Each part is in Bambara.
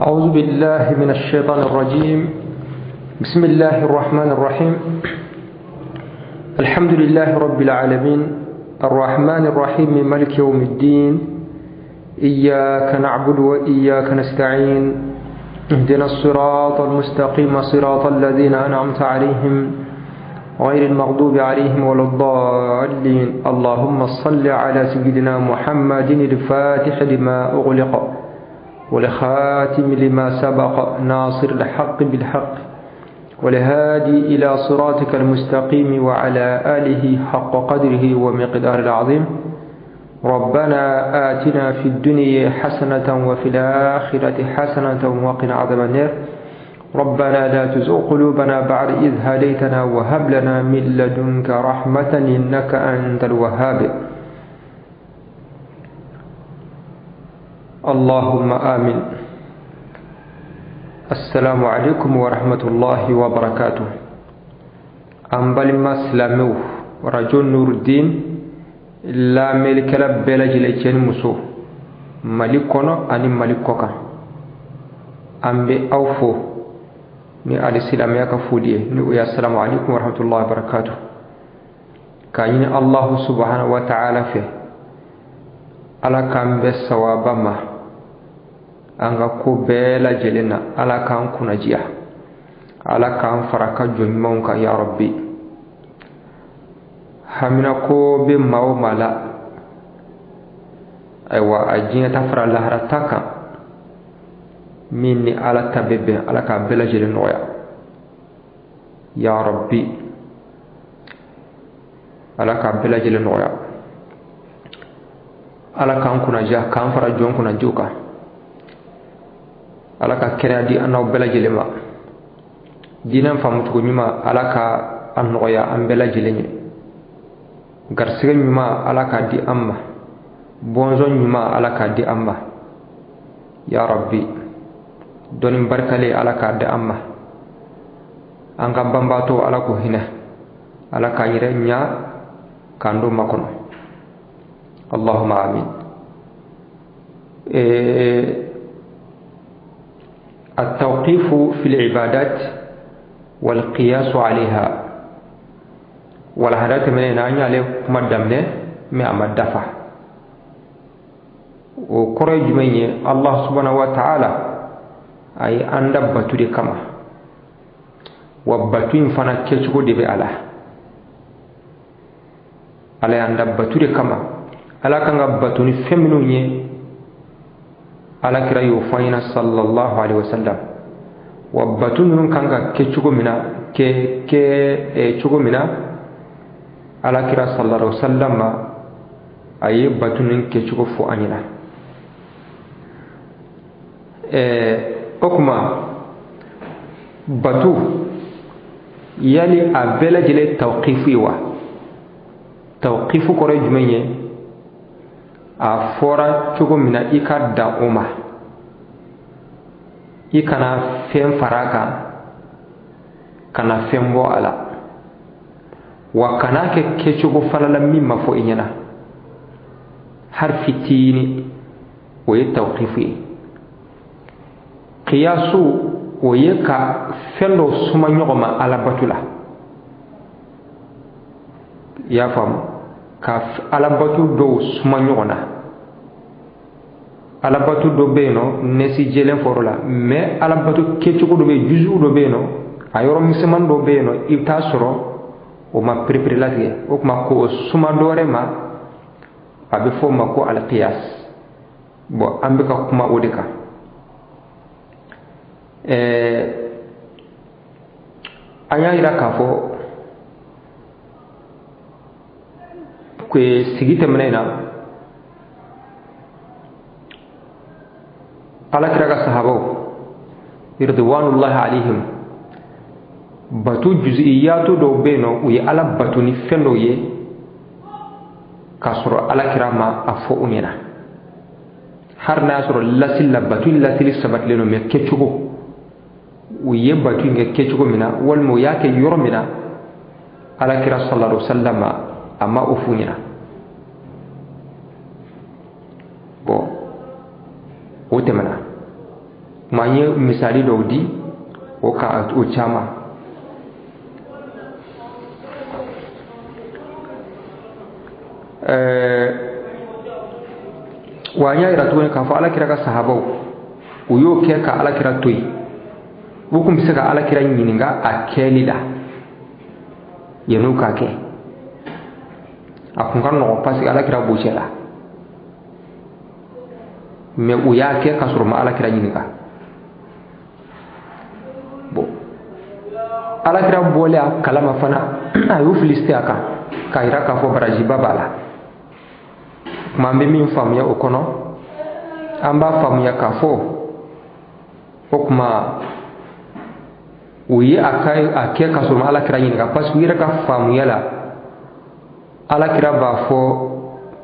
أعوذ بالله من الشيطان الرجيم. بسم الله الرحمن الرحيم. الحمد لله رب العالمين الرحمن الرحيم مالك يوم الدين. إياك نعبد وإياك نستعين. اهدنا الصراط المستقيم صراط الذين أنعمت عليهم غير المغضوب عليهم ولا الضالين. اللهم صل على سيدنا محمد الفاتح لما أغلق والخاتم لما سبق ناصر الحق بالحق والهادي إلى صراطك المستقيم وعلى آله حق قدره ومقدار العظيم. ربنا آتنا في الدنيا حسنة وفي الآخرة حسنة وقنا عذاب النار. ربنا لا تزغ قلوبنا بعد إذ هديتنا وهب لنا من لدنك رحمة إنك أنت الوهاب. اللهم آمين. السلام عليكم ورحمة الله وبركاته. An balima silamɛw, Radio Nurudin lamɛnnikɛla bɛɛ lajɛlen, cɛ ni muso, Mali kɔnɔ ani Mali kɔkan, an bɛ aw fo ni ali silamɛya ka foli ye, ni o ye assalamu alaikum warahmatullahi wabarakatuh. K'a ɲini Allahu subhanahu wa ta'ala fɛ, Ala k'an bɛɛ sawaba ma an ka ko bɛɛ lajɛlen na. Ala k'an kunnajiya, Ala k'an fara ka jɔn ɲumanw kan, ya Rabbi. Haminako bɛ maa o maa la, ayiwa, a diɲɛ ta fara lahara ta kan, min ni Ala ta bɛ bɛn, Ala k'a bɛɛ lajɛlen nɔgɔya, ya Rabbi. Ala k'a bɛɛ lajɛlen nɔgɔya. Ala k'an kunnaja, k'an fara jɔn kunnajiw kan. Ala ka kɛnɛya di an n'aw bɛɛ lajɛlen ma. Diinɛ faamucogo ɲuman, Ala ka a nɔgɔya an bɛɛ lajɛlen ye. Garisɛgɛ ɲuman, Ala k'a di an ma. Bɔnsɔn ɲuman, Ala k'a di an ma, ya Rabbi. Dɔnni barikalen, Ala k'a di an ma. An ka banbaatɔ, Ala k'o hinɛ. Ala k'an yɛrɛ ɲa k'an don makɔnɔ. Allahumma amin. التوقيف في العبادات والقياس عليها. Walahada tɛmɛnen na, an y'ale kuma daminɛ, mais a ma dafa. O kɔrɔ ye jumɛn ye? Allah subhanahu wa ta'ala a ye an da batu de kama, wa batu in fana kɛcogo de bɛ a la. Ala y'an da batu de kama. Ala kan ka batu ni fɛn minnu ye, Ala kira y'o fɔ an ɲɛna, sallallahu alaihi wasallam. Wa batu ninnu kan ka kɛ cogo min na, kɛ kɛ cogo min na, Ala kira sallallahu alaihi wasallam a ye batu ninnu kɛcogo fɔ an ɲɛna. O tuma, batu yali a bɛɛ lajɛlen tawqifu ye wa? Tawqifu kɔrɔ ye jumɛn ye? A fɔra cogo min na, i ka dan o ma, i kana fɛn fara a kan, kana fɛn bɔ a la, wa kana kɛ kɛcogo fana la min ma fɔ i ɲɛna hari fitini. O ye tawqifu ye. Qiyasu, o ye ka fɛn dɔ suma ɲɔgɔn ma alabatu la. I y'a faamu? Ka alabatu dɔw suma ɲɔgɔn na. Alabatu dɔ bɛ yen nɔ, nɛsi jɛlen fɔr'o la, mais alabatu kɛcogo dɔ bɛ yen, juzu dɔ bɛ yen nɔ, a yɔrɔ misɛnmanin dɔ bɛ yen nɔ, i bɛ taa sɔrɔ o ma perepere latigɛ. O tuma, k'o suma dɔ wɛrɛ ma, a bɛ fɔ o ma ko alqiyas. Bon, an bɛ ka kuma o de kan. An y'a yira k'a fɔ sigi tɛmɛnen in na, Ala kira ka sahabaw ridwanullahi alaihim, batu juz'iyatu dɔw bɛ yen nɔ, u ye Ala bato ni fɛn dɔw ye k'a sɔrɔ Ala kira ma a fɔ u ɲɛna. Hali n'a y'a sɔrɔ lasili la, batu in lasili sabatilen don, mais kɛcogo, u ye batu in kɛ kɛcogo min na, walima u y'a kɛ yɔrɔ min na, Ala kira sallallahu alaihi wasallam a ma o f'u ɲɛna. Bon, o tɛmɛna. Kuma n ye misali dɔw di o kan o caman. Wa an y'a yira tuguni k'a fɔ alakira ka sahabaw u y'o kɛ ka alakira to yen. U kun bɛ se ka alakira ɲininka a kɛli la yan'u k'a kɛ. A kun ka nɔgɔn parce que alakira b'u cɛ la, mais u y'a kɛ k'a sɔrɔ ma alakira ɲininka. Bon, alakira bɔlen a kalama fana a y'u félicité a kan k'a yira k'a fɔ barajiba b'a la. Kuma an bɛ min faamuya o kɔnɔ, an b'a faamuya k'a fɔ o kuma u ye a kɛ k'a sɔrɔ ma alakira ɲininka, parce que u yɛrɛ ka faamuya la alakira b'a fɔ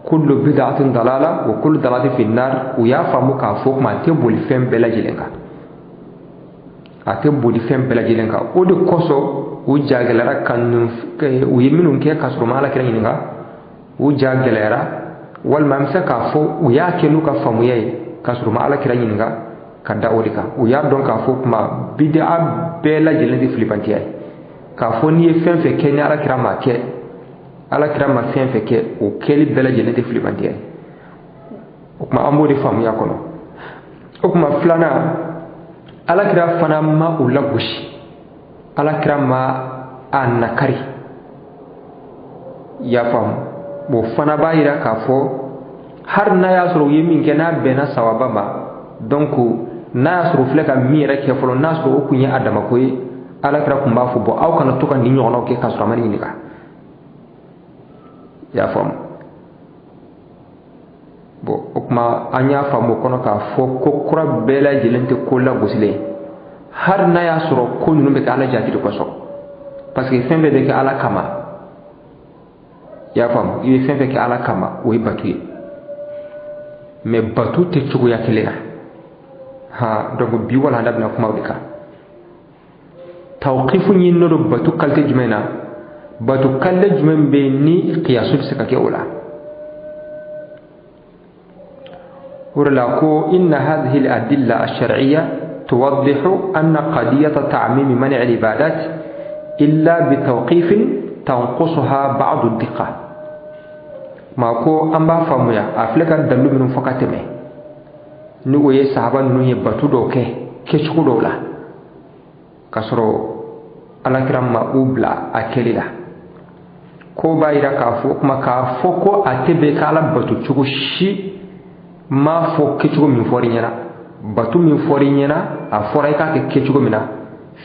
kullu bid'atin dalala wa kullu dalalatin fi nar. U y'a faamu k'a fɔ kuma a tɛ boli fɛn bɛɛ lajɛlen kan, a tɛ boli fɛn bɛɛ lajɛlen kan. O de kosɔn u ja gɛlɛyara ka u ye minnu kɛ k'a sɔrɔ ma alakira ɲininka, u ja gɛlɛyara, walima an bɛ se k'a fɔ u y'a kɛ n'u ka faamuya ye k'a sɔrɔ ma alakira ɲininka ka da o de kan. U y'a dɔn k'a fɔ kuma bid'a bɛɛ lajɛlen tɛ filibantiya ye, k'a fɔ n'i ye fɛn fɛn kɛ ni alakira ma kɛ, alakira ma fɛn fɛn kɛ, o kɛli bɛɛ lajɛlen tɛ filibantiya ye. O tuma an b'o de faamuya kɔnɔ. O tuma filanan, alakira fana ma u lagosi, alakira ma a nakari. I y'a faamu? O fana b'a yira k'a fɔ hali n'a y'a sɔrɔ u ye min kɛ n'a bɛnna sawaba ma, donc n'a y'a sɔrɔ u filɛ ka min yɛrɛ kɛ fɔlɔ, n'a sɔrɔ o kun ye a damako ye, alakira kun b'a fɔ bɔn aw kana to ka nin ɲɔgɔnnaw kɛ k'a sɔrɔ a ma nin ɲininka. I y'a faamu? Bon, o tuma an y'a faamu o kɔnɔ k'a fɔ ko kura bɛɛ lajɛlen tɛ ko lagosilen ye, hali n'a y'a sɔrɔ ko ninnu bɛ kɛ ala jati de kosɔn, parce que fɛn bɛɛ bɛ kɛ ala kama. I y'a faamu? I bɛ fɛn fɛn kɛ ala kama, o ye batu ye, mais batu tɛ cogoya kelen na. Ha, donc bi walanda bɛna kuma o de kan. Tawqifu ɲininen don batu qualité jumɛn na? Batu qualité jumɛn bɛ yen ni qiyasu bɛ se ka kɛ o la? O de la ko inna hadhihi al-adilla ash-shar'iyya tuwaddihu anna qadiyata ta'mimi man'i al-ibadat illa bi tawqifin tanqusuha ba'du ad-diqqa. Ma ko an b'a faamuya a filɛ ka dalilu minnu fɔ ka tɛmɛ, ni o ye sahaba ninnu ye batu dɔw kɛ kɛcogo dɔw la k'a sɔrɔ alakira ma u bila a kɛli la, ko b'a yira k'a fɔ kuma k'a fɔ ko a tɛ bɛn k'ala bato cogo si m'a fɔ kɛcogo min fɔr'i ɲɛna, bato min fɔr'i ɲɛna a fɔra i k'a kɛ kɛcogo min na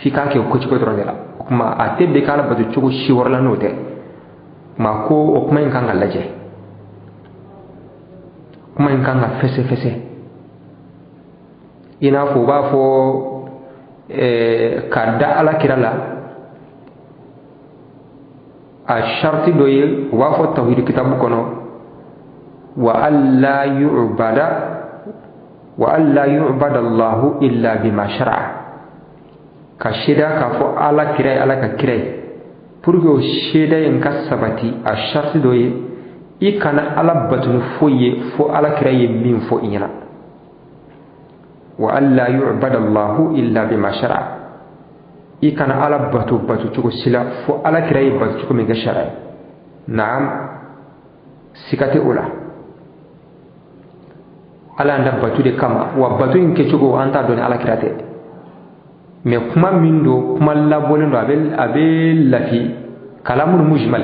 f'i k'a kɛ o kɛcogo dɔrɔn de la. O kuma a tɛ bɛn k'ala bato cogo si wɛrɛ la n'o tɛ. Kuma ko o kuma in kan ka lajɛ, kuma in kan ka fɛsɛfɛsɛ. I n'a fɔ u b'a fɔ k'a da alakira la a sharti dɔ ye, u b'a fɔ tawhid kitabu kɔnɔ wa alla yu'bada wa alla yu'bada Allahu illa bima shar'a, ka seedeya k'a fɔ ala kira ye ala ka kira ye, pour que o seedeya in ka sabati a sharti dɔ ye i kana ala bato ni foyi ye fo ala kira ye min fɔ i ɲɛna. Wa alla yu'bada Allahu illa bima shar'a, i kana ala bato bato cogo si la fo ala kira ye bato cogo min kɛ sariya ye. Naam, siga tɛ o la. Ala y'an da bato de kama, wa bato in kɛcogo an t'a dɔn ni ala kira tɛ. Mais kuma min don, kuma labɔlen don, a bɛ lafi kalamul mujmal,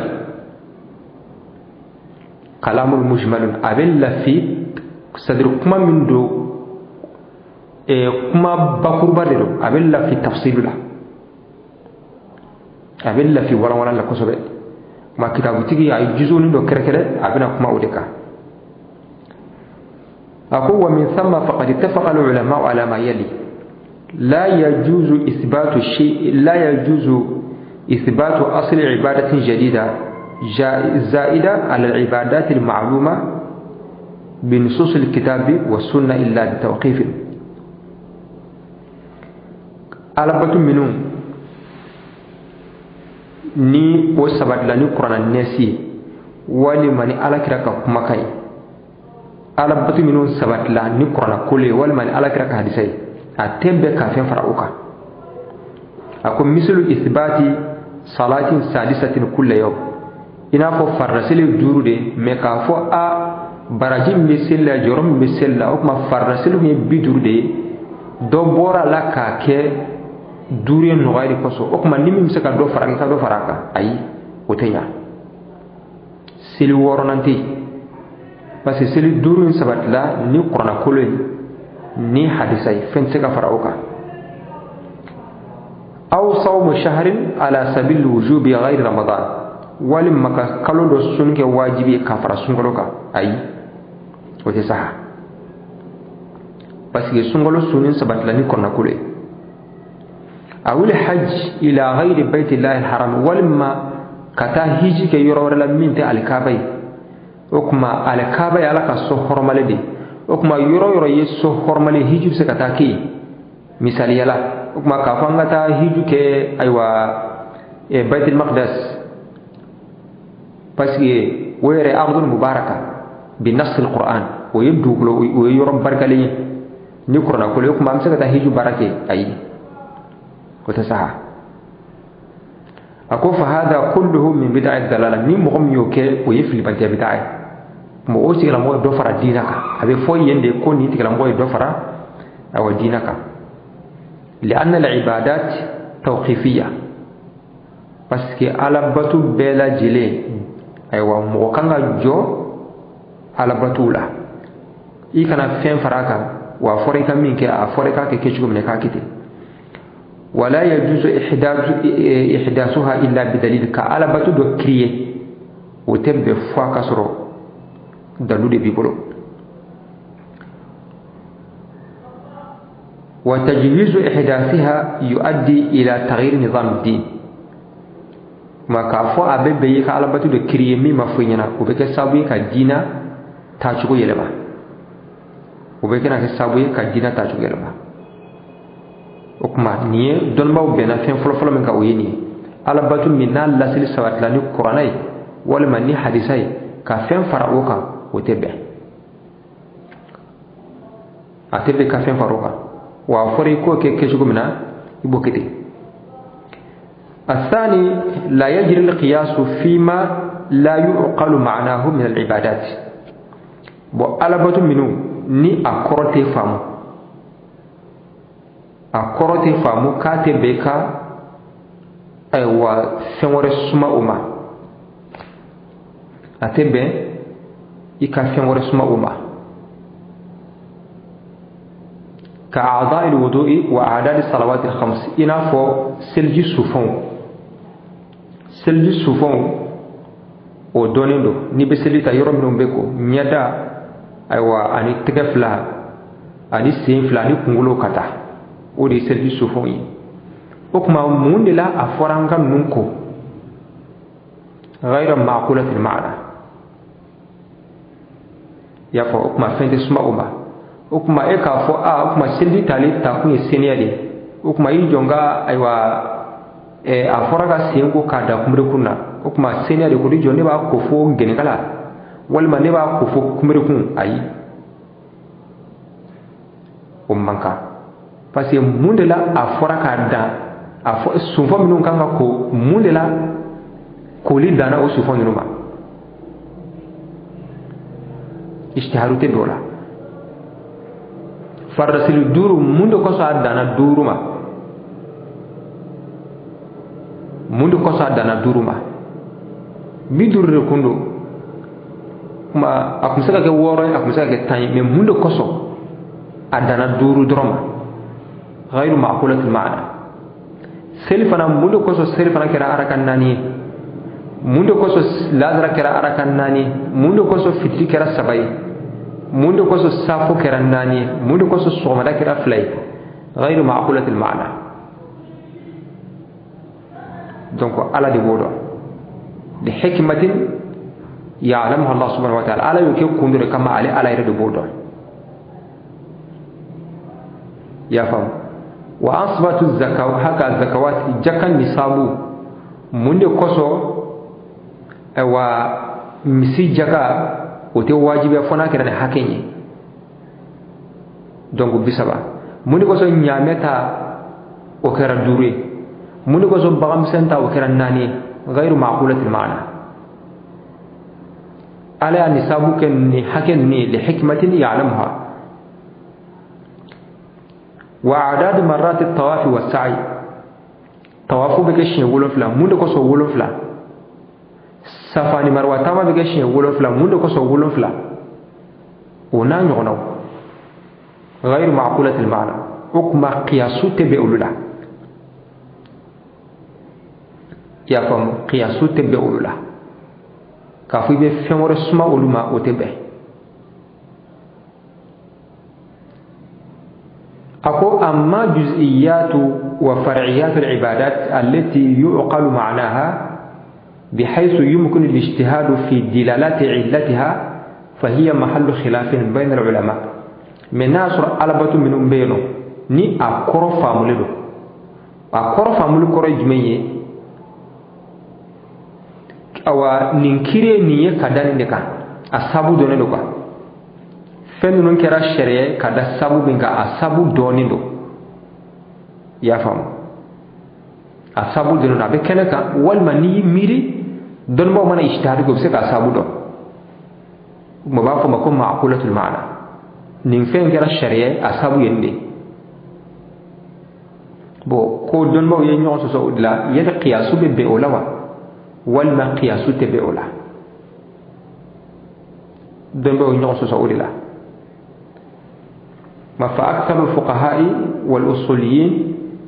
kalamul mujmal a bɛ lafi, c'est à dire kuma min don, kuma bakuruba de don, a bɛ lafi tafsilu la, a bɛ lafi walanwalan la kosɛbɛ. Ma kitabutigi a ye juzoni dɔ kɛrɛkɛrɛ, a bɛna kuma o de kan. A ko wa min thamma faqad ittafaqa al-ulama ala ma yali la yajuzu ithbatu shay la yajuzu ithbatu asli ibadatin jadida zaida ala al-ibadat al-ma'luma bi nusus al-kitabi wa sunna illa bi tawqif. Alabatu minnu ni o sabatila ni kuranna nɛsi ye walima ni alakira ka kumakan ye, alabatu minnu sabatila ni kuranna kolo ye walima ni alakira ka hadisa ye, A tɛ bɛn ka fɛn fara o kan. A ko misilu isbati salatin sadisatin kulla yawm, i n'a fɔ faridaseli 5 de, mɛ k'a fɔ a baraji min bɛ seli la, jɔyɔrɔ min bɛ seli la, o tuma faridaseli kun ye 50 de ye, dɔ bɔra a la k'a kɛ 5 ye nɔgɔya de kosɔn. O tuma ni min bɛ se ka dɔ fara a kan, ka dɔ fara a kan, ayi, o tɛ ɲa. Seli 6nan tɛ yen, parce que seli 5 in sabatila ni kuranna kolo ye ni hadisa ye, fɛn tɛ se ka fara o kan. Aw sawmu shahrin ala sabil wujubi ghayri ramadan, walima ka kalo dɔ sun kɛ wajibi ye ka fara sunkalo kan, ayi, o tɛ saha, parce que sunkalo sunni sabatila ni kuranna kolo ye. Awil hajj ila ghayri baytillahi alharam, walima ka taa hiji kɛ yɔrɔ wɛrɛ la min tɛ alikaba ye. O tuma alikaba ye Ala ka so hɔrɔmalen de ye. O tuma yɔrɔ yɔrɔ ye so hɔrɔmalen, hiji bɛ se ka taa kɛ yen misaliya la. O tuma k'a fɔ an ka taa hiji kɛ ayiwa Baitul Maqdas, parce que o yɛrɛ ardul mubaraka bi nas al-Qur'an, o ye dugukolo, o ye yɔrɔ barikalen ye ni kuranna kolo ye. O tuma an bɛ se ka taa hiji baara kɛ, ayi, o tɛ saha. A ko fa hada kulluhu min bid'a dalala, ni mɔgɔ min y'o kɛ, o ye filibantiya bid'a ye. Mɔgɔ o tigilamɔgɔ ye dɔ fara diinɛ kan, a bɛ fɔ yen de ko nin tigilamɔgɔ ye dɔ fara awa diinɛ kan. Li'anna al-ibadat tawqifiyya, parce que alabatu bɛɛ lajɛlen, ayiwa, mɔgɔ kan ka jɔ alabatu la, i kana fɛn fara a kan. Wa a fɔra i ka min kɛ, a fɔra i k'a kɛ kɛcogo min na, i k'a kɛ ten. Wala yajuzu ihdasuha illa bidalil, ka alabatu dɔ créer, o tɛ bɛn fo a ka sɔrɔ dalu de b'i bolo. Wa tajwizu ihdasiha yuaddi ila taghyir nizam ad-din, ma k'a fɔ a bɛ bɛn i ka alabatu dɔ créer min ma fɔ i ɲɛna, o bɛ kɛ sababu ye ka diinɛ taacogo yɛlɛma, o bɛ kɛ sababu ye ka diinɛ taacogo yɛlɛma. O tuma nin ye dɔnnibaaw bɛnna fɛn fɔlɔfɔlɔ min kan, o ye nin ye: alabatu min n'a laseli sabatila ni kuranɛ ye walima ni hadisa ye, ka fɛn fara o kan, o tɛ bɛn, a tɛ bɛn ka fɛn fara o kan. Wa a fɔra i k'o kɛ kɛcogo min na, i b'o kɛ ten. الثاني لا يجري القياس فيما لا يعقل معناه من العبادات. Bon, alabatu minnu ni a kɔrɔ tɛ faamu, a kɔrɔ tɛ faamu, k'a tɛ bɛn ka ayiwa fɛn wɛrɛ suma o ma, a tɛ bɛn i ka fɛn wɛrɛ suma o ma. Ka a'dha'il wudu'i wa a'dadi salawati al-khams, i n'a fɔ seliji sufanw, seliji sufanw o dɔnnen don. N'i bɛ seli ta, yɔrɔ minnu bɛ ko ɲɛda, ayiwa, ani tɛgɛ 2 ani sen 2 ani kunkolo ka taa, o de ye seliji sufanw ye. O tuma mun de la a fɔra an ka ninnu ko ghayra ma'qulatil ma'na? I y'a fɔ, o tuma fɛn tɛ suma o ma. O tuma e k'a fɔ a, o tuma seliji tali takun ye seniya de ye. O tuma i jɔ n ka ayiwa a fɔra ka sen ko k'a da kunberekun na, o tuma seniya de ko i jɔ ne b'a ko fo gɛnɛkala walima ne b'a ko fo kunberekun, ayi, o man kan. Parce que mun de la a fɔra k'a dan, a fɔ sunfɔ minnu kan ka ko, mun de la koli danna o sunfɔ ninnu ma? Ijtihadu tɛ dɔw la. Faridasili 5, mun de kosɔn a danna 5 ma? Mun de kosɔn a danna 5 ma? 50 de kun don. Kuma a kun bɛ se ka kɛ 6 ye, a kun bɛ se ka kɛ 10 ye, mais mun de kosɔn a danna 5 dɔrɔn ma? Ghayru ma'qulatil ma'na. Seli fana, mun de kosɔn seli fana kɛra araka 4 ye? Mun de kosɔn lazara kɛra araka 4 ye? Mun de kosɔn fitiri kɛra 3 ye? Mun de kosɔn safo kɛra 4 ye? Mun de kosɔn sɔgɔmada kɛra 2 ye? Ghayru ma'qulatil ma'na. Donc Ala de b'o dɔn. Li hikmatin ya'lamuha Allah subhanahu wa ta'ala, Ala y'o kɛ kun dɔ de kama, ale Ala yɛrɛ de b'o dɔn. I y'a faamu? Wa asbatu haka zakawat, jaka nisabu, mun de kosɔn ayiwa misi jaka o tɛ wajibiya fo n'a kɛra ni hakɛ ye? Donc 30. Mun de kosɔn ɲaamɛ ta o kɛra 5 ye? Mun de kosɔn baganmisɛn ta o kɛra 4 ye? Ghayru ma'qulatil ma'na. Ala y'a nisabu kɛ nin hakɛ ninnu ye li hikmatin ya'lamuha. Wa adad marrat at-tawaf wa as-sa'i. Tawafu bɛ kɛ siɲɛ 7. Mun de kosɔn 7? Safa ni Marwa taama bɛ kɛ siɲɛ 7. Mun de kosɔn 7? O n'a ɲɔgɔnnaw. Ghayru ma'qulatil ma'na. O kuma qiyasu tɛ bɛn olu la. I y'a faamu, qiyasu tɛ bɛn olu la. K'a fɔ i bɛ fɛn wɛrɛ suma olu ma, o tɛ bɛn. A ko amma juz'iyatu wa far'iyatu al-ibadat allati yu'qalu ma'naha bihaythu yumkinu al-ijtihadu fi dilalati 'illatiha fa hiya mahallu khilafin bayna al-ulama. Mais n'a sɔrɔ alabatu minnu bɛ yen nɔ ni a kɔrɔ faamulen don, a kɔrɔ faamuli kɔrɔ ye jumɛn ye? Awa nin kiri nin ye ka da nin de kan, a sabu dɔnnen don quoi. Fɛn ninnu kɛra sariya ka da sabu min kan, a sabu dɔnnen don. I y'a faamu, a sabu dɔnnen don, a bɛ kɛnɛ kan. Walima n'i y'i miiri, dɔnnibaaw mana ijtihad kɛ, u bɛ se k'a sabu dɔn. O b'a fɔ ma ko ma'qulatul ma'na. Nin fɛn kɛra sariya, a sabu ye nin de ye. Bon, ko dɔnnibaaw ye ɲɔgɔn sɔsɔ o de la, yali qiyasu bɛ bɛn o la wa, walima qiyasu tɛ bɛn o la? Dɔnnibaaw ye ɲɔgɔn sɔsɔ o de la. ما فأكثر الفقهاء والأصوليين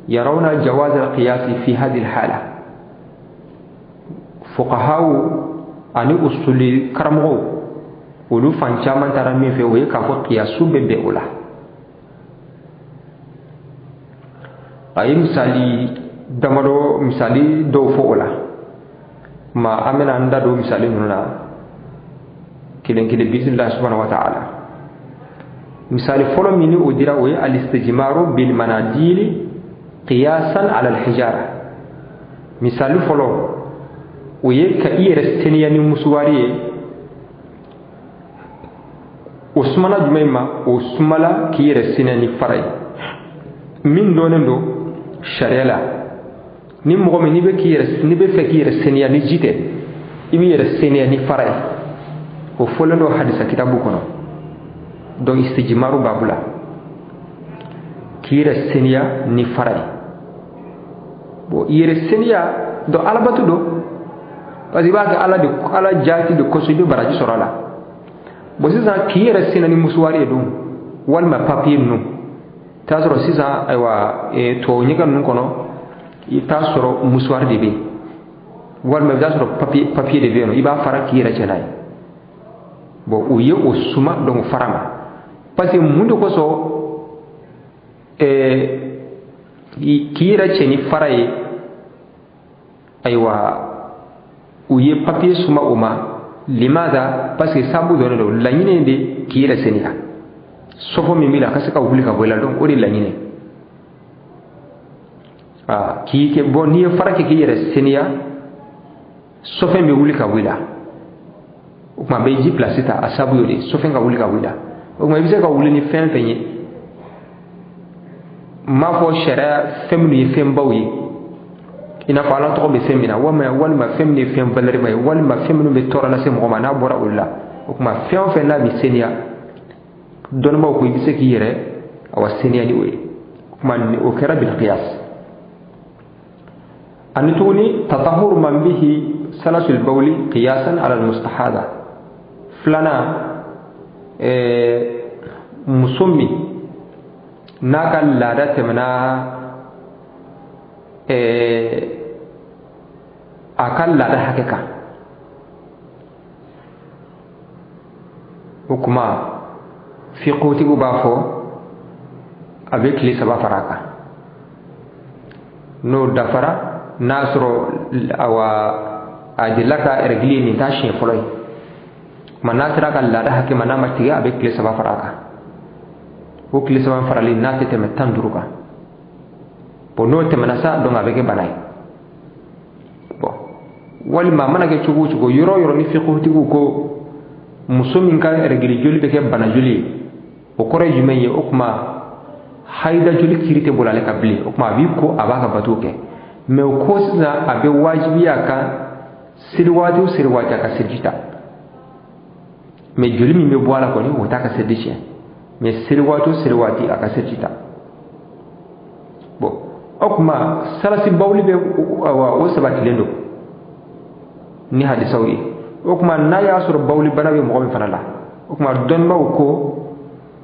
يرون جواز القياس في هذه الحالة. فقهاء أني أصولي كرمغو ولو فان ترى من في ويكا قياس ببئولا. أي مثالي دمرو مثالي دو فولا ما أمن عند دو مثالي هنا كلين كلين بإذن الله سبحانه وتعالى. مثال فلو مني أدرى وهي الاستجمار بالمناديل قياسا على الحجارة. مثال فلو وهي كإير السنية مسواري وسمنا جميما وسملا كإير السنية فرعي من دون دو شريلا ni mɔgɔ min n'i bɛ k'i yɛrɛ n'i bɛ fɛ k'i yɛrɛ seniya ni ji tɛ, i b'i yɛrɛ seniya ni fara ye. O fɔlen don hadisa kitabu kɔnɔ. Donc istijimaru babu la, k'i yɛrɛ seniya ni fara ye. Bon, i yɛrɛ seniya donc alabatu don, parce que i b'a kɛ ala de ala jaati de kosɔn, i bɛ baraji sɔrɔ a la. Bon, sisan k'i yɛrɛ seniya ni musuwari ye dun, walima papiye ninnu, t'a sɔrɔ sisan ayiwa tubabu ɲɛgɛn ninnu kɔnɔ, i t'a sɔrɔ musuwari de bɛ yen, walima i bɛ t'a sɔrɔ papiye de bɛ yen nɔ, i b'a fara k'i yɛrɛ cɛ n'a ye. Bon, u ye o suma donc fara ma. Parce que mun de kosɔn k'i yɛrɛ cɛ ni fara ye, ayiwa u ye papiye suma o ma. Limaza? Parce que sabu dɔnnen don, laɲini de k'i yɛrɛ seniya, sɔfɔ min b'i la ka se ka wuli ka bɔ i la, donc o de ye laɲini. K'i kɛ bɔn, n'i ye fara kɛ k'i yɛrɛ seniya, sɔfɛn bɛ wuli ka bɔ i la. O tuma a bɛ ji pilasi ta, a sabu y'o de ye, sɔfɛn ka wuli ka bɔ i la. O tuma i bɛ se ka wuli ni fɛn fɛn ye. N m'a fɔ sariya fɛn minnu ye fɛnbaw ye, i n'a fɔ ala tɔgɔ bɛ fɛn min na, walima fɛn min ye fɛn valɛrima ye, walima fɛn minnu bɛ tɔɔrɔ lase mɔgɔ ma n'a bɔra olu la. O tuma fɛn o fɛn n'a bɛ seniya, dɔnnibaaw ko i bɛ se k'i yɛrɛ awa seniya ni o ye. O tuma o kɛra bil qiyas. Ani tuguni tatahuru man bihi salasul bawli qiyasan ala al mustahada. Filanan, muso min n'a ka laada tɛmɛna a ka laada hakɛ kan, o kuma fiqhutigiw b'a fɔ a bɛ tile 3 fara a kan. N'o dafara, n'a sɔrɔ awa a delila ka règle nin t'a siɲɛ fɔlɔ ye, kuma n'a sera ka laada hakɛ ma, n'a ma tigɛ, a bɛ tile 3 fara a kan. O tile 3 farali n'a tɛ tɛmɛ 15 kan. Bon, n'o tɛmɛna sa, donc a bɛ kɛ bana ye. Bon, walima a mana kɛ cogo o cogo, yɔrɔ o yɔrɔ ni fiqhutigiw ko muso min ka règle joli bɛ kɛ bana joli ye, o kɔrɔ ye jumɛn ye? O kuma Hayida joli kiri tɛ boli ale kan bilen. O tuma a b'i ko, a b'a ka bato kɛ. Mais o ko sisan, a bɛ wajibiya a kan seli waati o seli waati, a ka seliji ta. Mais joli min bɛ bɔ a la kɔni, o t'a ka seliji tiɲɛ. Mais seli waati o seli waati, a ka seliji ta. Bon, o tuma salasi bawuli bɛ, awa, o sabatilen don ni hadisaw ye. O tuma n'a y'a sɔrɔ bawuli bana bɛ mɔgɔ min fana la, o tuma dɔnnibaw ko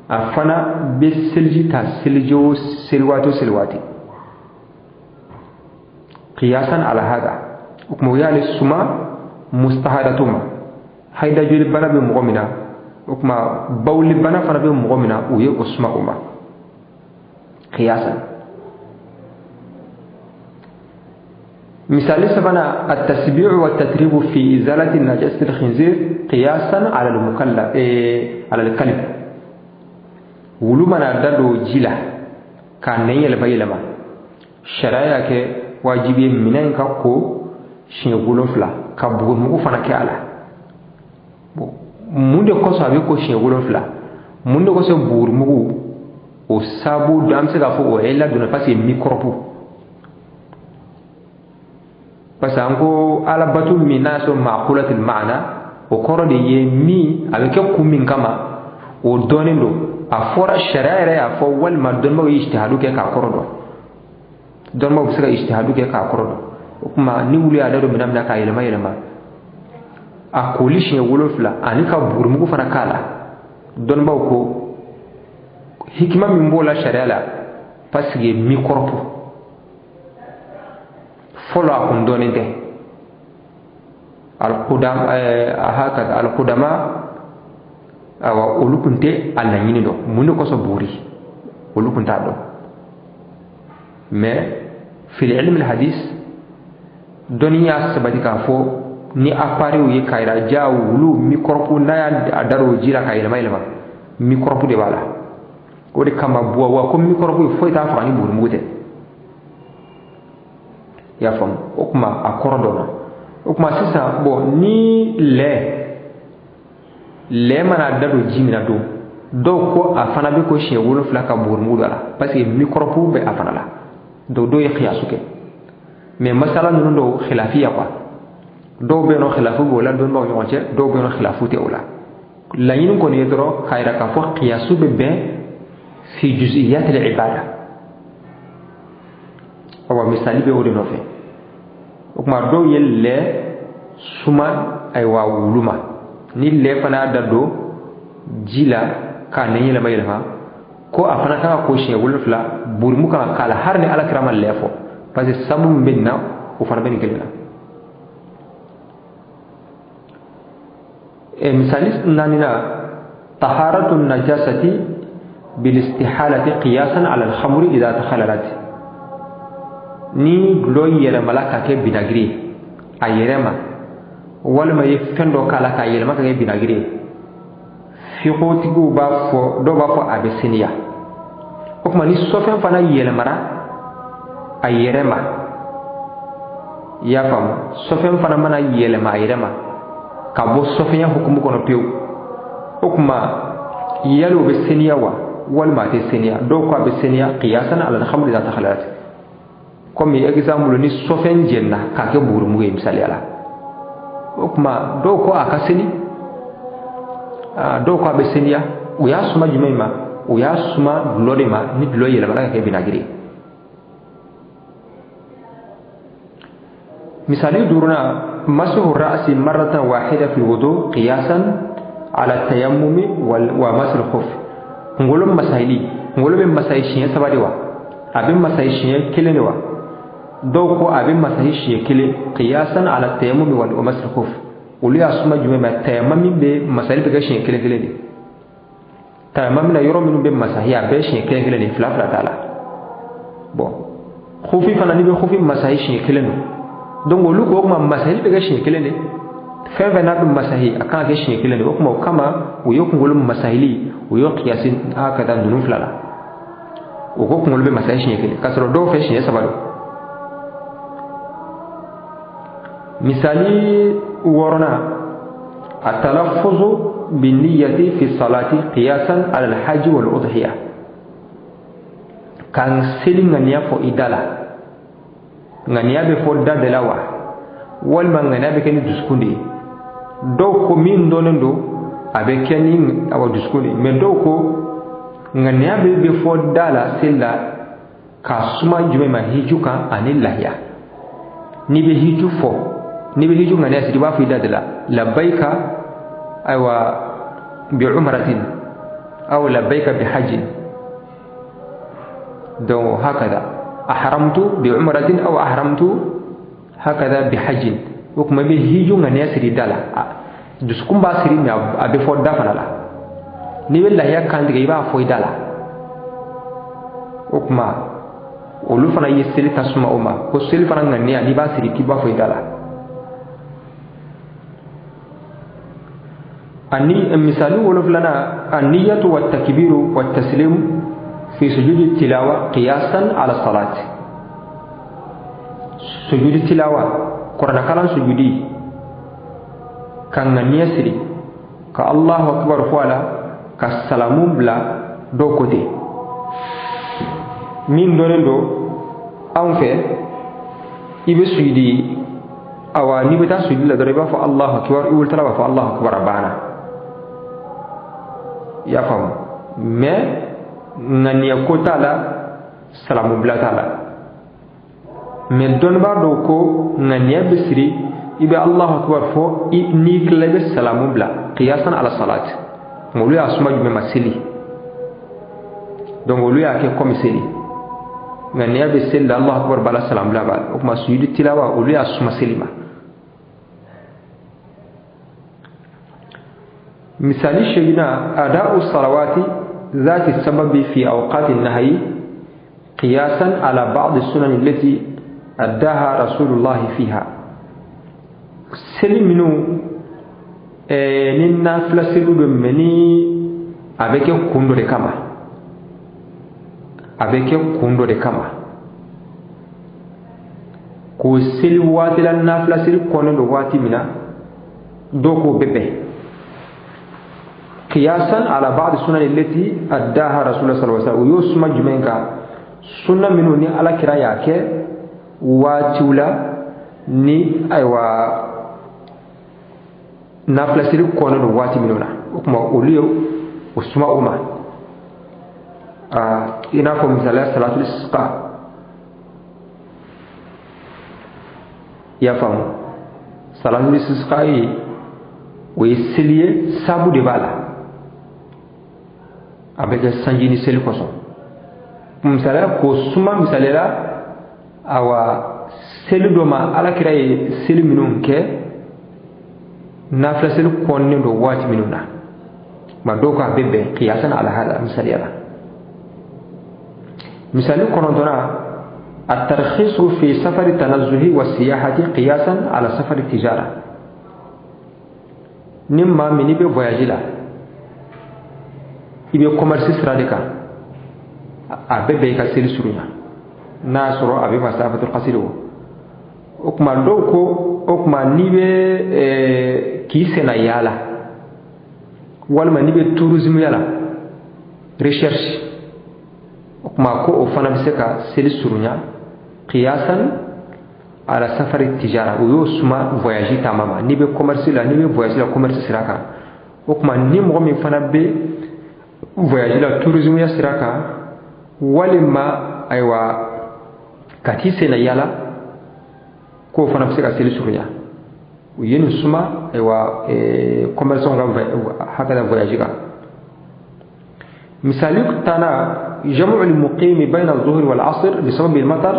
a fana bɛ seliji ta seliji o seli waati o seli waati, qiyasan ala hada. O tuma o y'ale suma mustahadatu ma. Hayida joli bana bɛ mɔgɔ min na, o tuma bawuli bana fana bɛ mɔgɔ min na, u ye o suma o ma qiyasan. Misali sabanan: التسبيع والتتريب في إزالة نجاسة الخنزير قياسا على المكلف على الكلب. Wulu mana da don ji la k'a nɛn yɛlɛma yɛlɛma, sariya y'a kɛ wajibi ye minɛn ka ko siɲɛ 7, ka bugurimugu fana kɛ a la. Bon, mun de kosɔn a bɛ ko siɲɛ 7? Mun de kosɔn bugurimugu? O sabu dɔ, an bɛ se k'a fɔ o ye ladonna parce que microbe, parce que an ko alabato min n'a y'a sɔrɔ ma'qulatul ma'na, o kɔrɔ de ye min a bɛ kɛ kun min kama, o dɔnnen don, a fɔra, sariya yɛrɛ y'a fɔ, walima dɔnnibaw ye ijtihadu kɛ k'a kɔrɔ dɔn. Dɔnnibaw bɛ se ka ijtihadu kɛ k'a kɔrɔ dɔn. O tuma ni wulu y'a da don minɛn min na k'a yɛlɛma yɛlɛma, a koli siɲɛ 7 ani ka bugurimugu fana k'a la, dɔnnibaw ko hikima min b'o la sariya la, parce que microbe fɔlɔ a kun dɔnnen tɛ. Alqudama, awa, olu kun tɛ a laɲini dɔn mun de kosɔn buguri, olu kun t'a dɔn. Mais fil ilm al hadis, dɔnni y'a sabati k'a fɔ ni appareil ye k'a yira ja wulu microbe, n'a y'a da o ji la k'a yɛlɛma yɛlɛma, microbe de b'a la. O de kama buwa wa ko microbe foyi t'a faga ni bugurimugu tɛ. I y'a faamu? O tuma a kɔrɔ dɔnna. O tuma sisan, bon, ni lɛ mana da don ji min na don, dɔw ko a fana bɛ ko siɲɛ 7 ka bugurimugu don a la, parce que microbe bɛ a fana la. Donc dɔw ye qiyasu kɛ. Mais masala ninnu dɔw khilafiya quoi, dɔw bɛ yen nɔ khilafu b'o la dɔnnibaw ɲɔgɔn cɛ, dɔw bɛ yen nɔ khilafu tɛ o la. Laɲini kɔni ye dɔrɔn k'a yira k'a fɔ qiyasu bɛ bɛn fi juz'iyat al-ibada. Awa, misali bɛ o de nɔfɛ. O tuma dɔw ye lɛ suma, ayiwa, wulu ma. Ni lɛ fana y'a da don ji la k'a nɛn yɛlɛma yɛlɛma, ko a fana kan ka ko siɲɛ 7, bugurimugu kan ka k'a la, hali ni ala kira ma lɛ fɔ, parce que sabu min bɛ nin na, o fana bɛ nin kelen na. Misali naaninan: taharatu najasati bilistihalati qiyasan ala alkhamri idha takhalalat. Ni dulɔ yɛlɛmala ka kɛ binagiri ye a yɛrɛ ma, walima i ye fɛn dɔ k'a la k'a yɛlɛma ka kɛ binagiri ye, fiqotigiw b'a fɔ, dɔw b'a fɔ a bɛ seniya. O tuma ni sɔfɛn fana yɛlɛmara a yɛrɛ ma, i y'a faamu, sɔfɛn fana mana yɛlɛma a yɛrɛ ma ka bɔ sɔfɛnya hukumu kɔnɔ pewu, o tuma yali o bɛ seniya wa, walima a tɛ seniya? Dɔw ko a bɛ seniya qiyasan ala alhamri idha takhalat. Comme exemple, ni sɔfɛn jɛnna k'a kɛ bugurimugu ye misaliya la, o tuma dɔw ko a ka seni, dɔw ko a bɛ seniya. U y'a suma jumɛn ma? U y'a suma dulɔ de ma, ni dulɔ yɛlɛmana ka kɛ binagiri ye. Misali duurunan: masuhu ra'si marratan wahida fil wudu qiyasan ala tayammumi wa masil khuf. Kunkolo masahili, kunkolo bɛ masahi siɲɛ 3 de wa, a bɛ masahi siɲɛ 1 de wa? Dɔw ko a bɛ masahi siɲɛ 1 qiyasan ala tayammumi wa masil khuf. Olu y'a suma jumɛn ma? Tayammumi bɛ masahili bɛ kɛ siɲɛ 1 1 de. Tayammumi na, yɔrɔ minnu bɛ masahi, a bɛɛ siɲɛ 1 1 de, 2 2 t'a la. Bon, khufi fana, n'i bɛ khufi masahi siɲɛ 1 don. Donc olu ko o tuma masahili bɛ kɛ siɲɛ 1 de. Fɛn fɛn n'a bɛ masahi, a kan ka kɛ siɲɛ 1 de. O tuma o kama u ye kunkolo masahili, u ye qiyasi a ka taa ninnu fila la. O ko kunkolo bɛ masahi siɲɛ 1, k'a sɔrɔ dɔw fɛ siɲɛ 3 don. Misali wɔɔrɔnan: atalaffuzu binniyati fi salati qiyasan ala alhaji wal udhiya. Ka seli ŋaniya fɔ i da la, ŋaniya bɛ fɔ da de la wa, walima ŋaniya bɛ kɛ ni dusukun de ye? Dɔw ko min dɔnnen don a bɛ kɛ ni awa dusukun de ye, mais dɔw ko ŋaniya bɛ fɔ da la seli la k'a suma jumɛn ma? Hiju kan ani lahiya. N'i bɛ hiju fɔ, n'i bɛ hiju ŋaniya siri, i b'a fɔ i da de la labbayika ayiwa bi umratin aw labbayika bi hajjin. Donc hakada ahramtu bi umratin aw ahramtu hakada bi hajjin. O kuma i bɛ hiju ŋaniya siri da la, dusukun b'a siri, mais a bɛ fɔ da fana la. N'i bɛ lahiya kan tigɛ, i b'a fɔ i da la. O kuma olu fana ye seli ta suma o ma, ko seli fana ŋaniya n'i b'a siri k'i b'a fɔ i da la. Ani misali wolonfilanan, anniyatu wa takbiru wa taslimu fi sujudi tilawa qiyasan ala salati. Sujudi tilawa, kuranakalan sujudi, ka ŋaniya siri ka Allahu akbar fɔ a la, ka salamu bila dɔw ko ten. Min dɔnnen don anw fɛ, i bɛ sujudi, awa n'i bɛ taa sujudi la dɔrɔn i b'a fɔ Allahu akbar, i wulitala b'a fɔ Allahu akbar, a banna. I y'a faamu? Mais ŋaniya ko t'a la, salamu bila t'a la. Mais dɔnnibaa dɔw ko ŋaniya bɛ siri, i bɛ Allahu akbar fɔ, n'i tilala i bɛ salamu bila qiyasan ala salati. Olu y'a suma jumɛn ma? Seli. Donc olu y'a kɛ comme seli, ŋaniya bɛ seli la, Allahu akbar b'a la, salam bila b'a la. O tuma sujudi tilawa olu y'a suma seli ma. Misali seginna, ada'u salawati zati sababi fi awqati nahyi qiyasan ala ba'd sunan allati addaha rasulullah fiha. Seli minnu ni nafila seliw bɛ mɛ ni a bɛ kɛ kun dɔ de kama, a bɛ kɛ kun dɔ de kama, k'o seli waati la nafila seli kɔnnen don waati min na, dɔw k'o bɛ bɛn qiyasan ala ba'd sunan allati addaha rasulullah sallallahu alaihi wasallam. O y'o suma jumɛn kan? Sunna minnu ni ala kira y'a kɛ waatiw la ni ayiwa nafila seli kɔnnen don waati minnu na, o tuma olu ye o suma o ma. I n'a fɔ misaliya salatul istisqa, i y'a faamu? Salatul istisqa ye o ye seli ye, saabu de b'a la, a bɛ kɛ sanji ni seli kosɔn. Misaliya k'o suma misaliya la, awa seli dɔ ma ala kira ye seli minnu kɛ nafila seli kɔnnen don waati minnu na, ma dɔw k'a bɛ bɛn qiyasan ala hada misaliya la. Misali kɔnɔntɔnna, at-tarkhisu fi safari tanazzuhi wa siyahati qiyasan ala safari tijara. Ni maa min n'i bɛ voyage la, i bɛ commerce sira de kan, a bɛ bɛn i ka seli surunya n'a y'a sɔrɔ a bɛ masafatul qasiri. O tuma dɔw ko o tuma n'i bɛ k'i senna yaala, walima n'i bɛ tourisme la, recherche, o tuma ko o fana bɛ se ka seli surunya qiyasan ala safari tijara. O y'o suma voyage taama ma, n'i bɛ commerce la, n'i bɛ voyage la commerce sira kan. O tuma ni mɔgɔ min fana bɛ voyage la tourisme ya sira kan, walima ayiwa ka t'i senna yaala, k'o fana bɛ se ka seli surunya. U ye nin suma ayiwa commerçant ka hakɛ la voyage kan. Misali tanna, jamu al-muqimi bayna al-zuhri wal-asr bisabab al-matar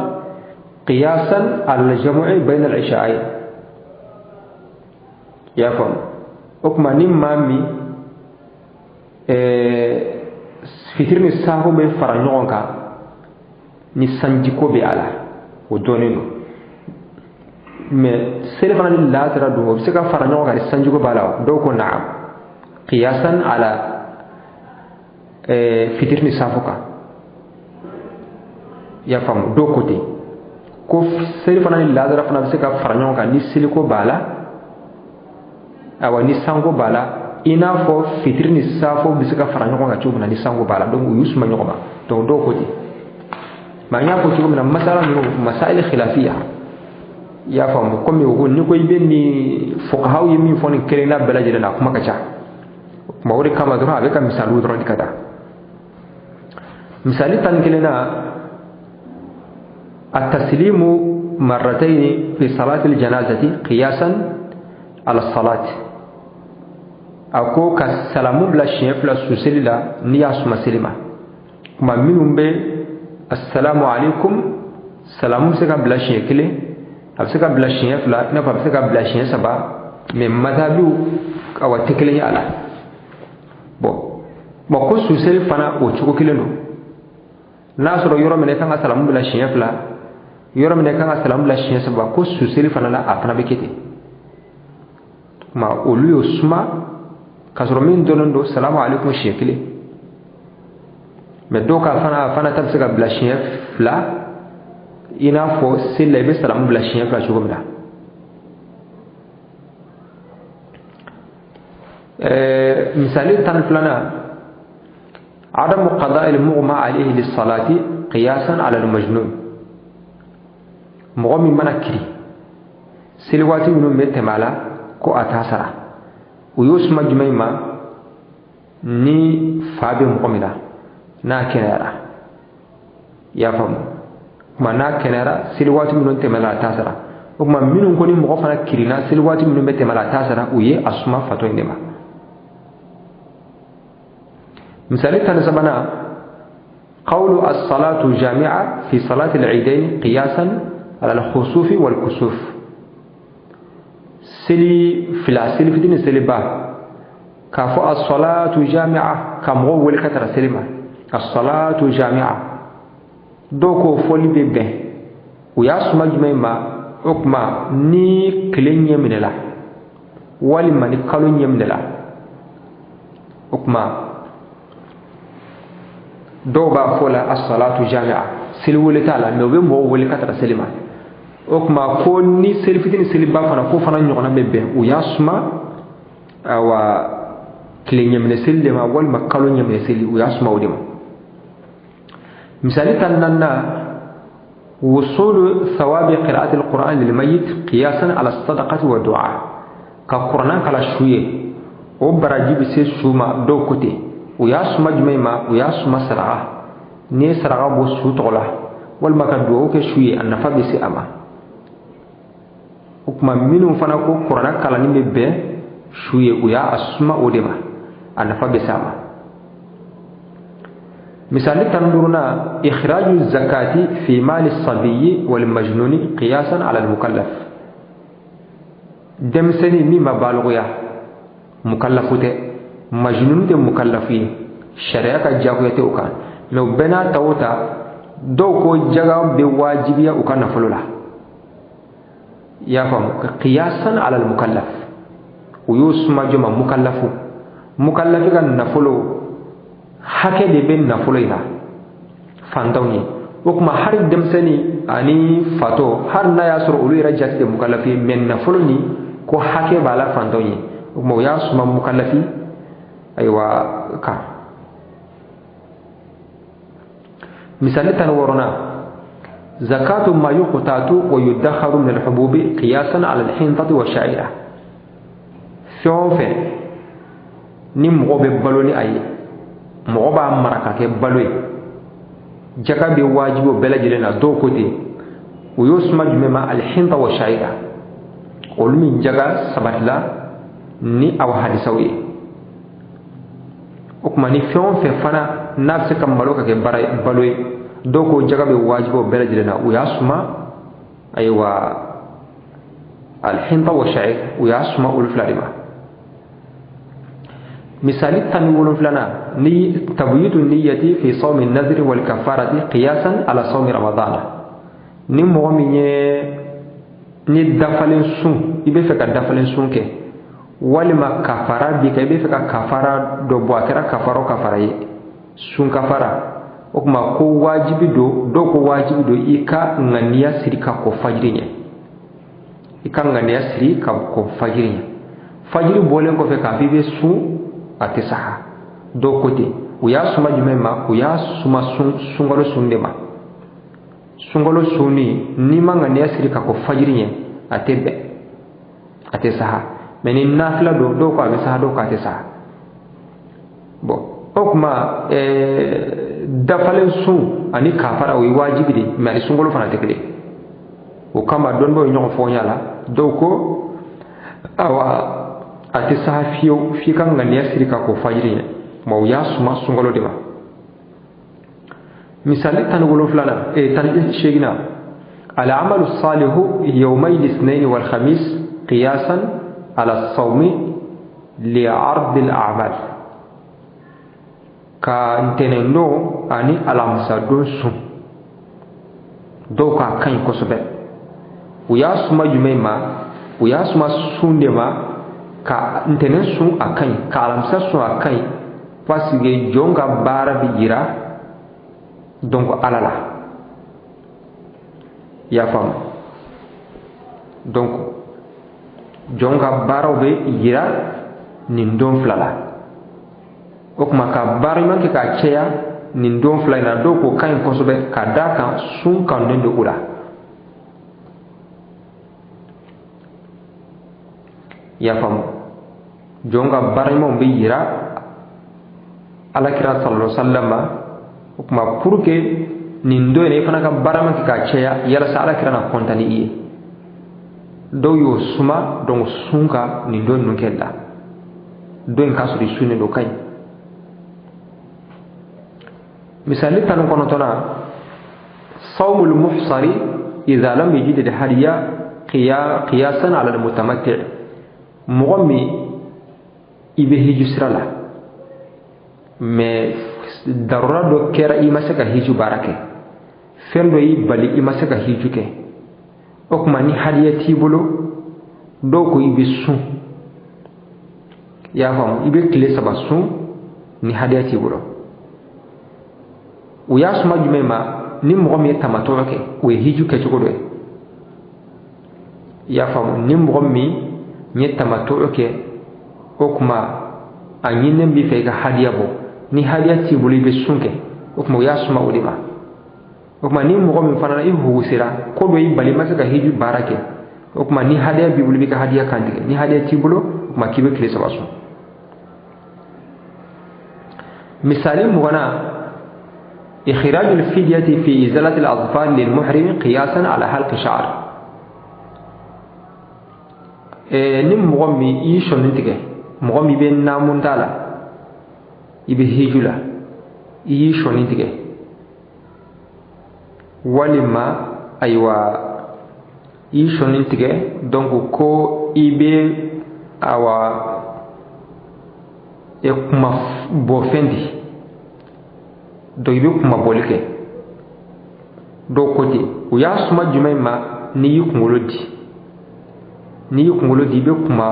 qiyasan ala al-jam'i bayna al-isha'ayn. I y'a faamu? O tuma ni maa min fitiri ni saafo bɛ fara ɲɔgɔn kan ni sanjiko bɛ a la, o dɔnnen don. Mais seli fana ni laasira don, o bɛ se ka fara ɲɔgɔn kan ni sanjiko b'a la. Dɔw ko naam qiyasan ala fitiri ni saafo kan. I y'a faamu? Dɔw ko ten ko seli fana ni laasira fana bɛ se ka fara ɲɔgɔn kan ni seliko b'a la, awa ni sanko b'a la, i n'a fɔ fitiri ni saafo bɛ se ka fara ɲɔgɔn kan cogo min na ni sanko b'a la. Donc u y'u suma ɲɔgɔn ma. Donc dɔw ko ten. Mais an y'a fɔ cogo min na, masala ninnu masail khilafiya, i y'a faamu, komi o ko n'i ko i bɛ nin fuqahaw ye min fɔ nin kelen na bɛɛ lajɛlen na, a kuma ka ca. O tuma o de kama dɔrɔn a bɛ ka misaliw dɔrɔn di ka taa. Misali 11 na, التسليم مرتين في صلاة الجنازة قياسا على الصلاة. A ko ka salamu bila siɲɛ fila suseli la n'i y'a suma seli ma. Kuma minnu bɛ assalamu alaikum, salamu bɛ se ka bila siɲɛ kelen, a bɛ se ka bila siɲɛ fila, i n'a fɔ a bɛ se ka bila siɲɛ saba, mais madhabiw awa tɛ kelen ye a la. Bon, ko suseli fana o cogo kelen don. N'a sɔrɔ yɔrɔ min na i kan ka salamu bila siɲɛ fila, yɔrɔ min na i kan ka salamu bila siɲɛ saba, ko suseli fana la a fana bɛ kɛ ten. Kuma olu y'o suma k'a sɔrɔ min dɔnnen don salamu alaikum siɲɛ kelen, mais dɔw ka fana ta bɛ se ka bila siɲɛ fila, i n'a fɔ seli la i bɛ salamu bila siɲɛ fila cogo min na. Misali 12nan, عدم قضاء المغمى عليه للصلاة قياسا على المجنون. Mɔgɔ min mana kiri seli waati minnu bɛ tɛmɛ a la ko a t'a sara, o y'o suma jumɛn ma? Ni fa bɛ mɔgɔ min na n'a kɛnɛyara, i y'a faamu, tuma n'a kɛnɛyara seli waati minnu tɛmɛna a t'a sara. O tuma minnu ko ni mɔgɔ fana kirinna seli waati minnu bɛ tɛmɛ a t'a sara, u ye a suma fatɔ in de ma. Misali 13nan, قول الصلاة جامعة في صلاة العيدين قياسا على الخسوف والكسوف. Seli fila, seli fitini, seli ba, k'a fɔ as-salatu jami'a ka mɔgɔw wele ka taga seli ma, as-salatu jami'a, dɔw k'o fɔli bɛ bɛn. U y'a suma jumɛn ma? O tuma ni tile ɲɛ minɛla walima ni kalo ɲɛ minɛla, o tuma dɔw b'a fɔ la as-salatu jami'a, seli wele t'a la, mais u bɛ mɔgɔw wele ka taga seli ma. O tuma ko ni seli fitini seliba fana ko fana ɲɔgɔnna bɛ bɛn, u y'a suma awa tile ɲɛminɛ seli de ma walima kalo ɲɛminɛ seli, u y'a suma o de ma. Misali 14nan, wusulu thawabi qira'ati al-Qur'an lil mayyit qiyasan ala sadaqati wa du'a. Ka Qur'an kala su ye, o baraji bɛ se su ma dɔw ko ten. U y'a suma jumɛn ma? U y'a suma saraka. N'i ye saraka bɔ su tɔgɔ la walima ka dugawu kɛ su ye, a nafa bɛ se a ma. O tuma minnu fana ko kuranɛ kalanni bɛ bɛn su ye, u y'a suma o de ma, a nafa bɛ se a ma. Misali 15nan, ikhraju zakati fi mali sabiyyi wal majnuni qiyasan ala al mukallaf. Denmisɛnnin min ma balikuya, mukallafu tɛ, majnun tɛ mukallafu ye, sariya ka diyagoya tɛ o kan, mais o bɛɛ n'a ta o ta, dɔw ko jaga bɛ wajibiya u ka nafolo la, i y'a faamu, qiyasan ala al mukallaf. U y'o suma jɔ ma mukallafu. Mukallafi ka nafolo hakɛ de bɛ nafolo in na fantanw ye. O tuma hali denmisɛnnin ani fatɔ, hali n'a y'a sɔrɔ olu yɛrɛ jate tɛ mukallafi ye, mais nafolo nin ko hakɛ b'a la fantanw ye. O tuma u y'a suma mukallafi ayiwa kan. Misali 16nan, zakatu ma yuqtatu wa yuddakharu min al-hububi qiyasan ala al-hintati wa sha'ira. Fɛn o fɛn ni mɔgɔ bɛ balo ni a ye, mɔgɔ b'a mara ka kɛ balo ye, jaka bɛ wajibi o bɛɛ lajɛlen na. Dɔw ko ten, u y'o suma jumɛn ma? Al-hinta wa sha'ira, olu min jaga sabatila ni aw hadisaw ye. O tuma ni fɛn o fɛn fana n'a bɛ se ka malo ka kɛ baara balo ye, dɔw ko jaga bɛ wajibi o bɛɛ lajɛlen na, u y'a suma ayiwa al-hinta wa sha'ir, u y'a suma olu fila de ma. Misali 17nan, ni tabyitu niyyati fi sawmi an-nadhri wal kafarati qiyasan ala sawmi ramadana. Ni mɔgɔ min ye ni dafalen sun, i bɛ fɛ ka dafalen sun kɛ, walima kafara b'i kan, i bɛ fɛ ka kafara dɔ bɔ, a kɛra kafara o kafara ye, sun kafara, o tuma ko wajibi don, dɔw ko wajibi don i ka ŋaniya siri ka kɔn fajiri ɲɛ, i ka ŋaniya siri ka kɔn fajiri ɲɛ. Fajiri bɔlen kɔfɛ k'a fɔ i bɛ sun, a tɛ saha. Dɔw ko ten, u y'a suma jumɛn ma? U y'a suma sunkalo sun de ma. Sunkalo sunni n'i ma ŋaniya siri ka kɔn fajiri ɲɛ, a tɛ bɛn, a tɛ saha. Mais ni nafila don, dɔw ko a bɛ saha, dɔw ko a tɛ saha. Bon, o tuma dafalen sun ani kafara, o ye wajibi de, mais ani sunkalo fana tɛ kelen. O kama dɔnnibaw ye ɲɔgɔn fɔ la. Dɔw ko awa, a tɛ saha fiyewu f'i ka ŋaniya siri ka kɔn fajiri ɲɛ. Mais u y'a suma sunkalo de ma. Misali 17nan, 18nan: العمل الصالح يومي الاثنين والخميس قياسا على الصوم لعرض الأعمال. Ka ntɛnɛndon ani alamisadon sun, dɔw k'a ka ɲi kosɛbɛ. U y'a suma jumɛn ma? U y'a suma sun de ma. Ka ntɛnɛn sun, a ka ɲi, ka alamisa sun, a ka ɲi, parce que jɔn ka baara bɛ yira donc Ala la. I y'a faamu? Donc jɔn ka baaraw bɛ yira nin don fila la. O tuma ka baara ɲuman kɛ k'a caya nin don fila in na, dɔw ko ka ɲi kosɛbɛ, ka d'a kan sun kanunen don o la. I y'a faamu? Jɔn ka baara ɲumanw bɛ yira Alakira sallallahu alaihi wa sallam ma. O tuma pour que nin don in i fana ka baara ɲuman kɛ k'a caya, yalasa Alakira na kɔntan ni i ye, dɔw y'o suma. Donc sun ka nin don ninnu kɛ la, don in k'a sɔrɔ i sunnen don, ka ɲi. Misali 19nan: صوم المحصر إذا لم يجد الهدي قياسا على المتمتع. Mɔgɔ min i bɛ hiju sira la, mais darura dɔ kɛra, i ma se ka hiju baara kɛ, fɛn dɔ y'i bali, i ma se ka hiju kɛ, o tuma ni hadiya t'i bolo, dɔw ko i bɛ sun. I y'a faamu? I bɛ tile 3 sun ni hadiya t'i bolo. U y'a suma jumɛn ma? Ni mɔgɔ min ye tamatɔ kɛ, o ye hiju kɛcogo dɔ ye. I y'a faamu? Ni mɔgɔ min ye tamatɔ kɛ, o tuma a ɲininen b'i fɛ i ka hadiya bɔ, ni hadiya t'i bolo, i bɛ sun kɛ. O tuma u y'a suma o de ma. O tuma ni mɔgɔ min fana i hugusera, ko dɔ y'i bali, i ma se ka hiju baara kɛ, o tuma ni hadiya b'i bolo, i b'i ka hadiya kan tigɛ. Ni hadiya t'i bolo, o tuma k'i bɛ tile 3 sun. Misali 20nan: إخراج الفدية في إزالة الأظفار للمحرم قياسا على حلق شعر. Ni mɔgɔ min i sɔnni tigɛ, mɔgɔ min bɛ naamu t'a la, i bɛ hiju la, i y'i sɔnni tigɛ, walima ayiwa i y'i sɔnni tigɛ, donc ko i bɛ awa kuma bɔ fɛn di, donc i bɛ kuma bɔli kɛ, dɔw ko ten. U y'a suma jumɛn ma? N'i y'i kunkolo di, n'i y'i kunkolo di, i bɛ kuma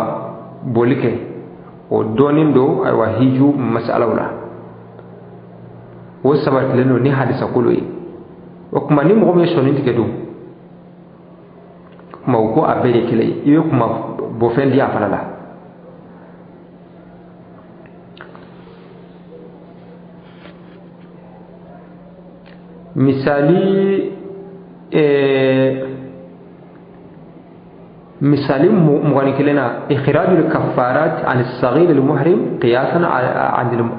bɔli kɛ. O dɔɔnin don ayiwa hiju masalaw la, o sabatilen don ni hadisa kolo ye. O tuma ni mɔgɔ min ye sɔnni tigɛ don, kuma o ko a bɛɛ de kelen ye, i bɛ kuma bɔfɛn di a fana la. Misali 21 na: إخراج الكفارات عن الصغير المحرم قياسا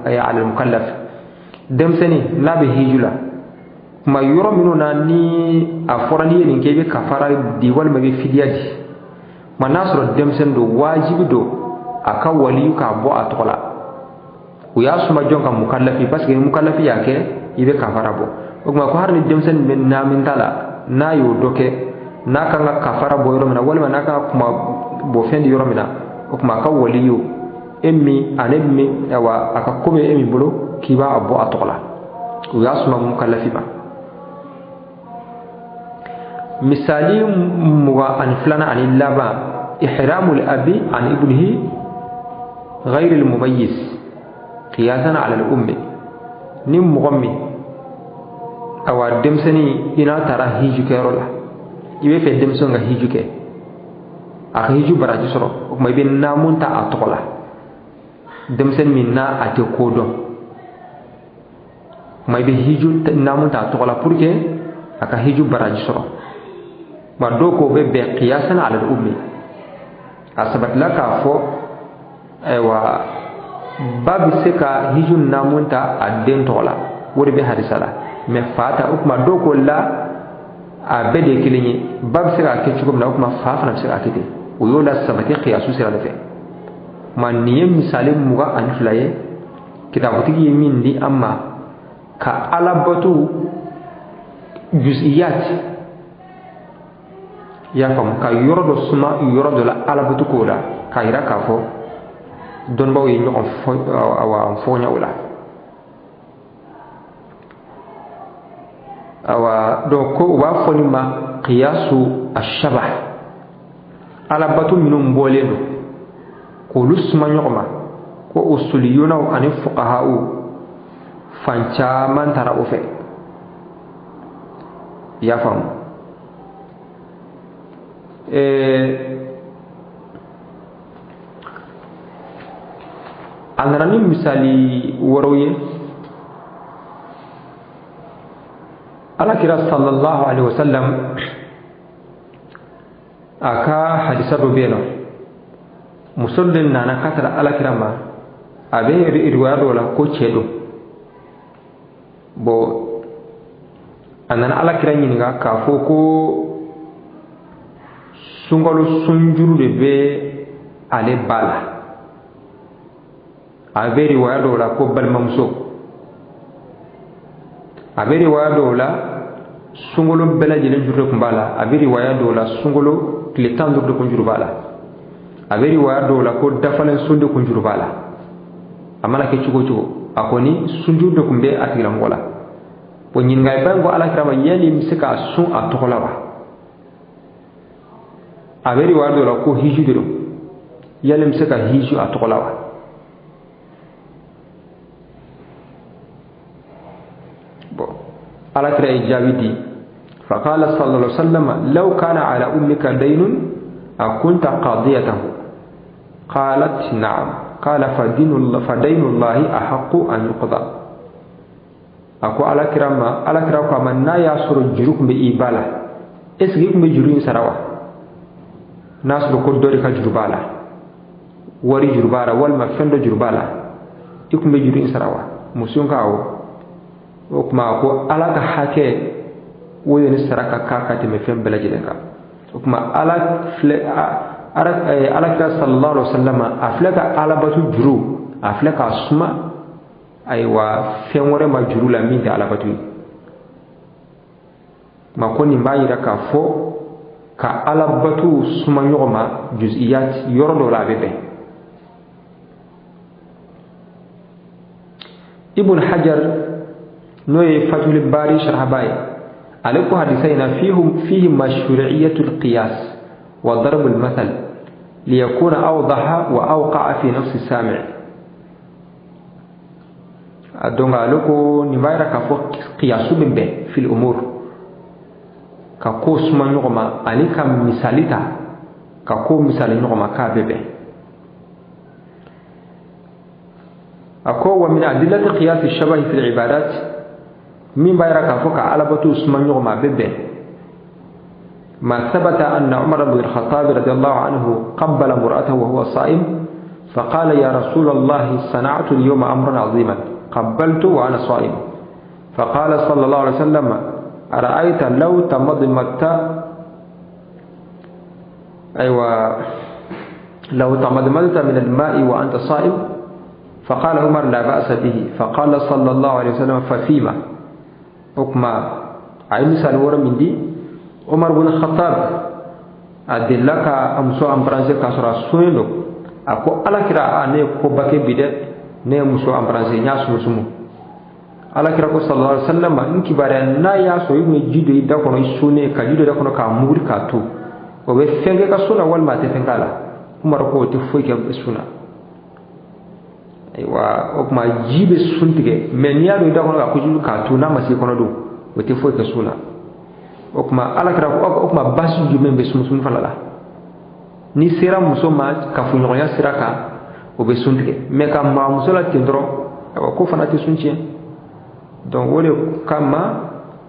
على المكلف. Denmisɛnnin n'a bɛ hiju la, kuma yɔrɔ minnu na ni a fɔra n'i ye nin kɛ, i bɛ kafara di walima i bɛ fidiya di, ma n'a sɔrɔ denmisɛnnin don, wajibi don a ka waliyu k'a bɔ a tɔgɔ la. U y'a suma jɔn ka? Mukalafi, parce que ni mukalafi y'a kɛ, i bɛ kafara bɔ. O tuma ko hali ni denmisɛnnin bɛ naamin ta la, n'a y'o dɔ kɛ, n'a kan ka kafara bɔ yɔrɔ min na, walima n'a kan ka kuma bɔ fɛn di yɔrɔ min na, o tuma a ka waliyu e min ale min awa a ka ko bɛ e min bolo, k'i b'a bɔ a tɔgɔ la. U y'a suma mukalafi ma. Misali 22nan ani laban: إحرام الأب عن ابنه غير المميز قياسا على الأم. Ni mɔgɔ min awa denmisɛnnin i n'a taara hiju kɛyɔrɔ la, i bɛ fɛ denmisɛn ka hiju kɛ, a ka hiju baraji sɔrɔ, o tuma i bɛ naamu ta a tɔgɔ la, denmisɛnnin min n'a a tɛ ko dɔn, o tuma i bɛ hiju naamu ta a tɔgɔ la pour que a A ka hiju baraji sɔrɔ. Ma dɔw ko bɛ bɛn qiyasan ala al-ummi, a sabatila k'a fɔ ayiwa ba bɛ se ka hiju naamu ta a den tɔgɔ la, o de bɛ hadisa la. Mɛ fa ta, o tuma dɔw ko la a bɛɛ de ye kelen ye, ba bɛ se k'a kɛ cogo min na, o tuma fa fana bɛ se k'a kɛ ten. O y'o la sabati qiyasu sira de fɛ. Ma nin ye misali 22 ye kitabutigi ye min di an ma ka alabato juz'iyat, i y'a faamu, ka yɔrɔ dɔ suma yɔrɔ dɔ la alabato ko la, k'a yira k'a fɔ dɔnnibaw ye ɲɔgɔn fɔɲa o la. Awa donc ko u b'a fɔ nin ma qiyasu ashabah, alabato minnu bɔlen don k'olu suma ɲɔgɔn ma, ko usuliyunaw ani fuqaha'u fan caman taara o fɛ. I y'a faamu. A nana ni misali wɛrɛw ye. Alakira sallallahu alaihi wasallam a ka hadisa dɔ bɛ yen nɔ, muso dɔ nana k'a taara alakira ma, a bɛ riwaya dɔw la ko cɛ don. Bon, a nana alakira ɲininka k'a fɔ ko sunkalo sunjuru de bɛ ale ba la. A bɛ riwaya dɔw la ko balimamuso, a bɛ riwaya dɔw la sunkalo bɛɛ lajɛlen juru de tun b'a la, a bɛ riwaya dɔw la sunkalo tile 15 de kun juru b'a la, a bɛ riwaya dɔw la ko dafalen sun de kun juru b'a la. A mana kɛ cogo o cogo, a kɔni sunjuru de tun bɛ a tigilamɔgɔ la. Bon, ɲininkaliba in ko alakira ma, yali n bɛ se k'a sun a tɔgɔ la wa? A bɛ riwaya dɔw la ko hiju de don, yali n bɛ se ka hiju a tɔgɔ la wa? Bon, alakira ye jaabi di, faqala sallallahu alaihi wasallam law kana ala ummika daynun akunta qadiyatahu? Qalat na'am. Qala fadaynu llahi ahaqqu an yuqda. A ko alakira ma, alakira ko a ma, n'a y'a sɔrɔ juru tun bɛ i ba la, est ce que i tun bɛ juru in sara wa? N'a sɔrɔ ko dɔ de ka juru b'a la, wari juru b'a la, walima fɛn dɔ juru b'a la, i tun bɛ juru in sara wa? Muso in ko awɔ. O tuma a ko ala ka hakɛ o de ni sara ka kan ka tɛmɛ fɛn bɛɛ lajɛlen kan. O tuma ala filɛ, alakira sallallahu alaihi wasallam a filɛ ka alabatu juru, a filɛ k'a suma ayiwa fɛn wɛrɛ ma juru la min tɛ alabatu ye. Ma ko nin b'a yira k'a fɔ ka alabatu suma ɲɔgɔn ma juz'iyat yɔrɔ dɔw la a bɛ bɛn. Ibn Hajar n'o ye Fathul Bari sharhaba ye, ale ko hadisa in na fihi mashru'iyatul qiyas wa darbul mathal liyakuna awdaha wa awqa'a fi nafsi sami'. Donc ale ko nin b'a yira k'a fɔ qiyasu bɛ bɛn fil umur, ka ko suma ɲɔgɔn ma ani ka misali ta ka ko misali ɲɔgɔn ma k'a bɛ bɛn. A ko wa min adillati qiyasi shabahi fil ibadat, min b'a yira k'a fɔ ka alabato suma ɲɔgɔn ma a bɛ bɛn. ما ثبت أن عمر بن الخطاب رضي الله عنه قبل امرأته وهو صائم فقال يا رسول الله صنعت اليوم أمرا عظيما قبلت وأنا صائم، فقال صلى الله عليه وسلم أرأيت لو تمضمت، أيوة لو تمضمضت من الماء وأنت صائم؟ فقال عمر لا بأس به. فقال صلى الله عليه وسلم ففيما؟ حكم عين سالورة من دي عمر بن الخطاب أدلك أمسو أمبرانسي كسرة سوينو أكو على كرا أنا كوباكي بيد نه مسو أمبرانسي ناس مسمو على كرا كو صلى الله عليه وسلم إنك بارا نايا سوي من جدي دا كونو يسوني كجدي دا كونو كامور كاتو وبفنك كسونا والما تفنكالا عمر كو تفوي كسونا ayiwa o tuma ji bɛ sun tigɛ mɛ n'i y'a don i da kɔnɔ ka kojugu k'a to n'a ma se kɔnɔ don o tɛ foyi kɛ sun na. O tuma ala kɛra o tuma baasi jumɛn bɛ sunsun fana la? N'i sera muso ma kafoɲɔgɔnya sira kan o bɛ sun tigɛ mɛ ka maga muso la ten dɔrɔn ayiwa ko fana tɛ sun tiɲɛ. Donc o de kama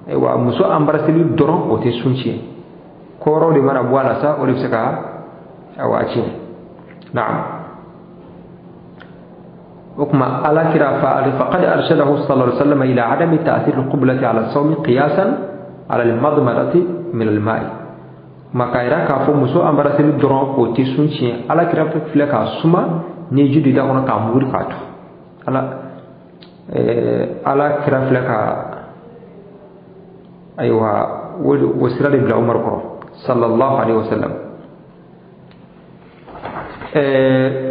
Ayiwa, muso embrasser dɔrɔn o tɛ sun tiɲɛ, ko wɛrɛw de mana bɔ a la sa, o de bɛ se ka awa tiɲɛ. Naam. O kuma ala kira fa faqad arshadahu sallallahu alaihi wasallam ila adami ta'thir al-qiblati ala as-sawmi qiyasan ala al-madmadati min al-ma'i. Ma k'a yira k'a fɔ muso embrasser dɔrɔn o tɛ sun tiɲɛ, ala kira filɛ k'a suma ni ji don da kɔnɔ k'a muguri k'a tu. Ala kira filɛ ka ayiwa o sira de bila Umar kɔrɔ sallallahu alaihi wasallam.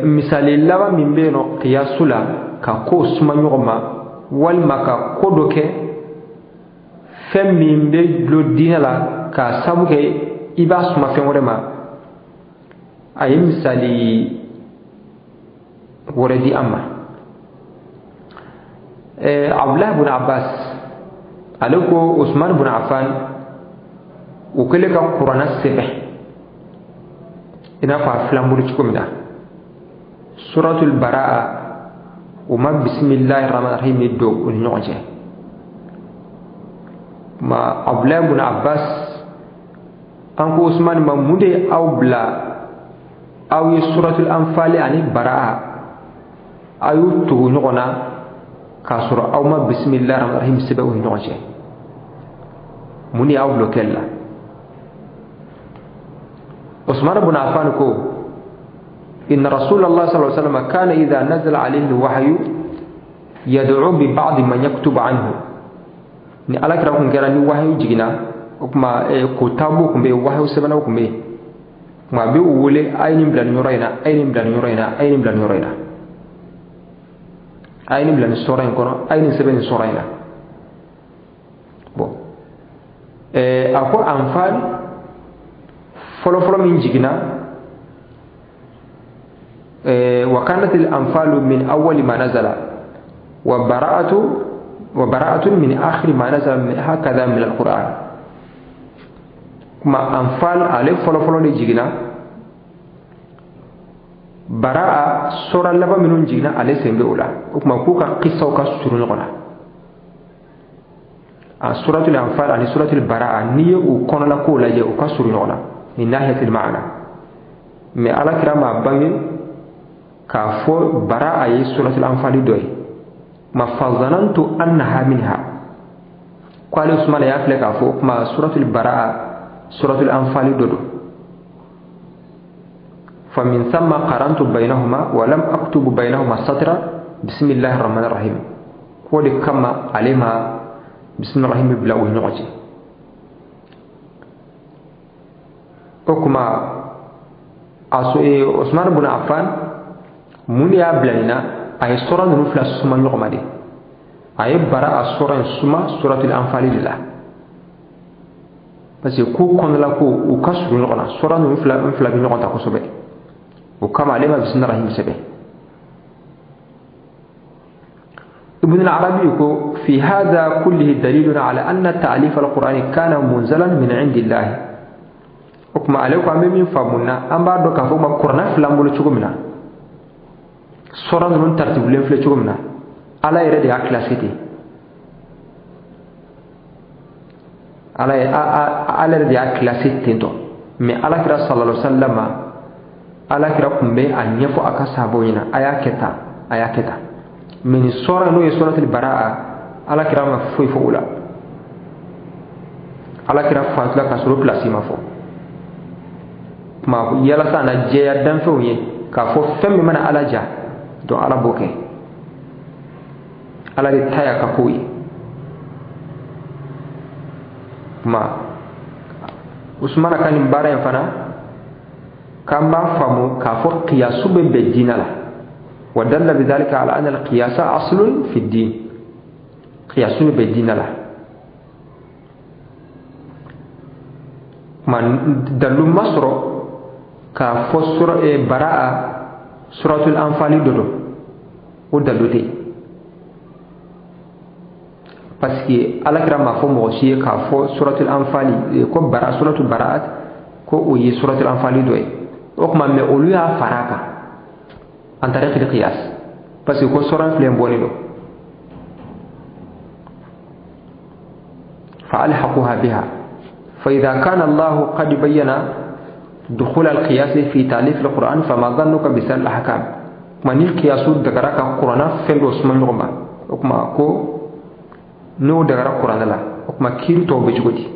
Misali laban min bɛ yen nɔ kiyasu la, ka ko suma ɲɔgɔn ma walima ka ko dɔ kɛ fɛn min bɛ dulon diinɛ la k'a sabu kɛ i b'a suma fɛn wɛrɛ ma, a ye misali wɛrɛ di an ma. Abdullah ibn Abbas ale ko Usman ibn Affan o kɛlen ka kuranɛ sɛbɛn i n'a fɔ a filan bolo cogo min na, suratul baraa o ma bisimilahi rahmani rahim don u ni ɲɔgɔn cɛ. Ma Abdullah ibn Abbas an ko Usman ma, mun de ye aw bila aw ye suratul anfali ani baraa aw y'u tugu ɲɔgɔn na k'a sɔrɔ aw ma bisimilahi rahmani rahim sɛbɛn u ni ɲɔgɔn cɛ? Mun de y'aw bila o kɛli la? Usman ibn Affan ko inna Rasulallah sallallahu alaihi wasallam kana idha nazala alayhi alwahyu yad'u bi ba'd man yaktubu anhu. Ni ala kira kun kɛra ni wahyu jiginna, o kuma ko taabolo kun bɛ yen, wahyu sɛbɛnnaw kun bɛ yen, kuma a bɛ u wele, a ye nin bila nin yɔrɔ in na, a ye nin bila nin yɔrɔ in na, a ye nin bila nin yɔrɔ in na, a ye nin bila nin sɔrɔ in kɔnɔ, a ye nin sɛbɛn nin sɔrɔ in na. Bon, a ko anfal fɔlɔfɔlɔ min jiginna, wa kanat al anfalu min awwali ma nazala wa bara'atu min akhir ma nazala min hakadha min al qur'an. Kuma anfal ale fɔlɔfɔlɔ de jiginna, baraa sura laban minnu jiginna ale sen bɛ o la. O kuma k'u ka kisaw ka surun ɲɔgɔn na. A suratul anfal ani suratul baraa, n'i ye u kɔnɔla kow lajɛ, u ka surun ɲɔgɔn na min nahiyatil ma'ana. Mais ala kira ma bange k'a fɔ baraa ye suratul anfali dɔ ye. Ma fazanantu annaha minha, ko ale Usman y'a filɛ k'a fɔ kuma suratul baraa suratul anfali dɔ don. فمن ثم قرنت بينهما ولم أكتب بينهما سطرا بسم الله الرحمن الرحيم. كل كما عليها بسم الله الرحيم بلا ونعجي. وكما عثمان بن عفان من يابلنا أي سورة نفلا سما نعمدي أي براء سورة سما سورة الأنفال لله. بس يكون كن لكو وكسر نعنا سورة نفلا نفلا بنعنا تكسبه. وكما علم بسم الله الرحيم سبه. ابن العربي يقول في هذا كله دليل على أن تأليف القرآن كان منزلا من عند الله. وكما عليكم أمي من فهمنا أم بعد كفو ما قرآن فلان بقول شو منا سورة نون ترتيب لين فلان شو منا على يرد يا كلاسيتي على يرد يا كلاسيتي تو mais على كرا صلى الله عليه وسلم ala kira kun bɛ a ɲɛfɔ a ka sahabaw ɲɛna, a y'a kɛ tan, a y'a kɛ tan. Mais nin sɔra n'o ye suratul baraa, ala kira ma foyi fɔ o la. Ala kira fatula k'a sɔrɔ pilasi ma fɔ. Kuma yalasa a na jɛya danfɛnw ye k'a fɔ fɛn min mana ala ja, donc ala b'o kɛ. Ala de ta y'a ka kow ye. Kuma Usumana ka nin baara in fana k'an b'a faamu k'a fɔ qiyasu bɛ bɛn diinɛ la. Wa dalla bidhalika ala anna alqiyasa aslun fi ddin. Qiyasu bɛ bɛn diinɛ la. Ma dalu ma sɔrɔ k'a fɔ sura baraa suratul anfali dɔ don, o dalu tɛ yen. Parce que ala kira m'a fɔ mɔgɔ si ye k'a fɔ suratul anfali ko bara suratul baraat ko o ye suratul anfali dɔ ye. O kuma mais olu y'a fara a kan en tariq qiyas, parce que ko sura filɛ bɔlen don. فألحقوها بها. فإذا كان الله قد بين دخول القياس في تأليف القرآن فما ظنك بسائر الأحكام. من القياس دغرا القرآن فين عثمان نغما وكما كو نو دغرا القرآن لا وكما كير تو بجودي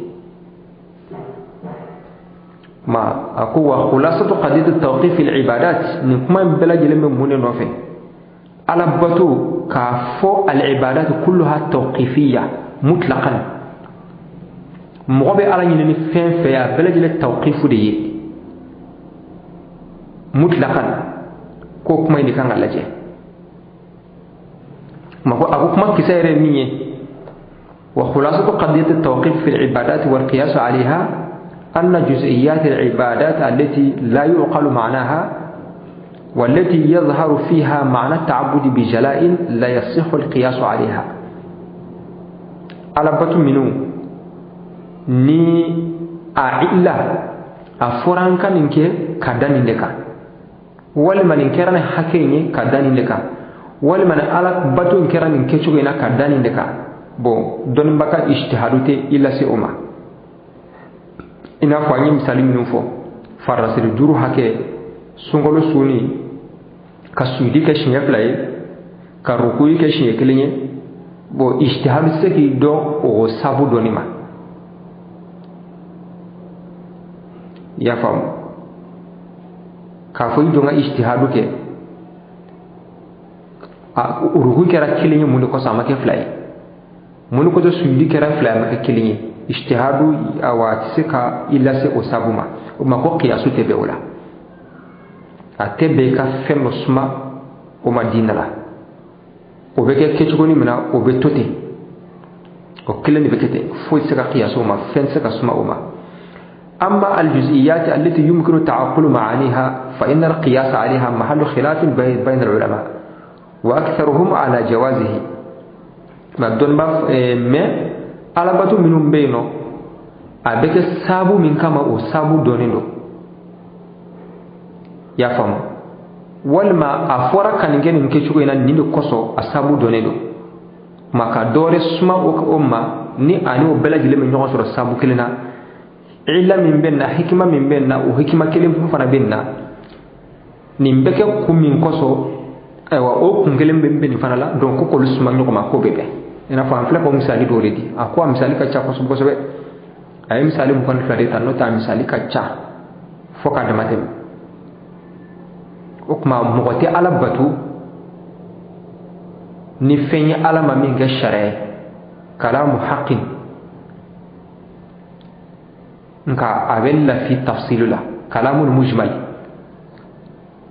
ما أكو. خلاصة قضية التوقيف في العبادات نكما بلا جلم من نوفي على بتو كفو العبادات كلها توقيفية مطلقا. مغبي على ينني فين فيا بلا جل التوقيف دي مطلقا كو كما يدي كان لاجي ما هو أكو كما كسير مية. وخلاصة قضية التوقيف في العبادات والقياس عليها أن جزئيات العبادات التي لا يعقل معناها والتي يظهر فيها معنى التعبد بجلاء لا يصح القياس عليها. على بطو منو ني أعلا أفوران كان إنك كداني لك ولمن إنكران حكيني كداني لك ولمن على بطو إنكران إنكشوغينا كداني لك bon دون بكا اجتهادوتي إلا سيوما. I n'a fɔ an ye misali minnu fɔ farasiri duuru hakɛ sunkalo sunni ka sujudi kɛ siɲɛ 2 ye ka rukuyi kɛ siɲɛ 1 ye bon ijtihad tɛ se k'i dɔn o sabu dɔnni ma. I y'a faamu k'a fɔ i jɔ n ka ijtihadu kɛ a rukuyi kɛra 1 ye mun de kosɔn a ma kɛ 2 ye mun de kosɔn sujudi kɛra 2 ye a ma kɛ 1 ye ijtihadu awa tɛ se ka i lase o sabu ma. O ma ko kiyasu tɛ bɛn o la a tɛ bɛn i ka fɛn dɔ suma o ma diinɛ la o bɛ kɛ kɛcogo min na o bɛ to ten o kelen de bɛ kɛ ten foyi tɛ se ka kiyasu o ma fɛn tɛ se ka suma o ma. أما الجزئيات التي يمكن تعقل معانيها فإن القياس عليها محل خلاف بين العلماء وأكثرهم على جوازه. ما دون ما alabatu minnu bɛ yen nɔ a bɛ kɛ saabu min kama o saabu dɔnnen don i y'a faamu walima a fɔra ka nin kɛ nin kɛcogo in na nin de kosɔn a saabu dɔnnen don ma ka dɔ wɛrɛ suma o ma ni ani o bɛɛ lajɛlen bɛ ɲɔgɔn sɔrɔ saabu kelen na illa min bɛ na hikima min bɛ na o hikima kelen fana bɛ na nin bɛ kɛ kun min kosɔn ayiwa o kun kelen bɛ nin fana la donc ko k'olu suma ɲɔgɔn ma k'o bɛ bɛn. I n'a fɔ an filɛ k'o misali dɔw de di a ko a misali ka ca kosɛbɛ kosɛbɛ a ye misali 22 de ta n'o tɛ a misali ka ca fo k'a dama tɛmɛ. O tuma mɔgɔ tɛ ala bato ni fɛn ye ala ma min kɛ sariya ye kalamu haqin nka a bɛ lafi tafsilu la kalamul mujmal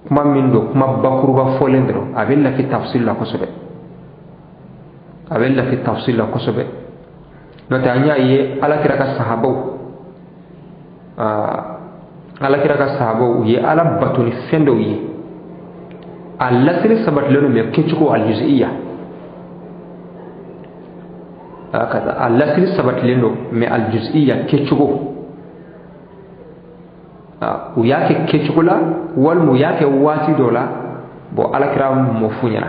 kuma min don kuma bakuruba fɔlen dɔrɔn a bɛ lafi tafsilu la kosɛbɛ a bɛ lafi tafsir la kosɛbɛ. N'o tɛ an y'a ye alakira ka sahabaw u ye ala bato ni fɛn dɔw ye a lasiri sabatilen don mɛ kɛcogo al-juz'iyya a lasiri sabatilen don mɛ al-juz'iyya kɛcogo u y'a kɛ kɛcogo la walima u y'a kɛ waati dɔ la bon alakira m'o f'u ɲɛna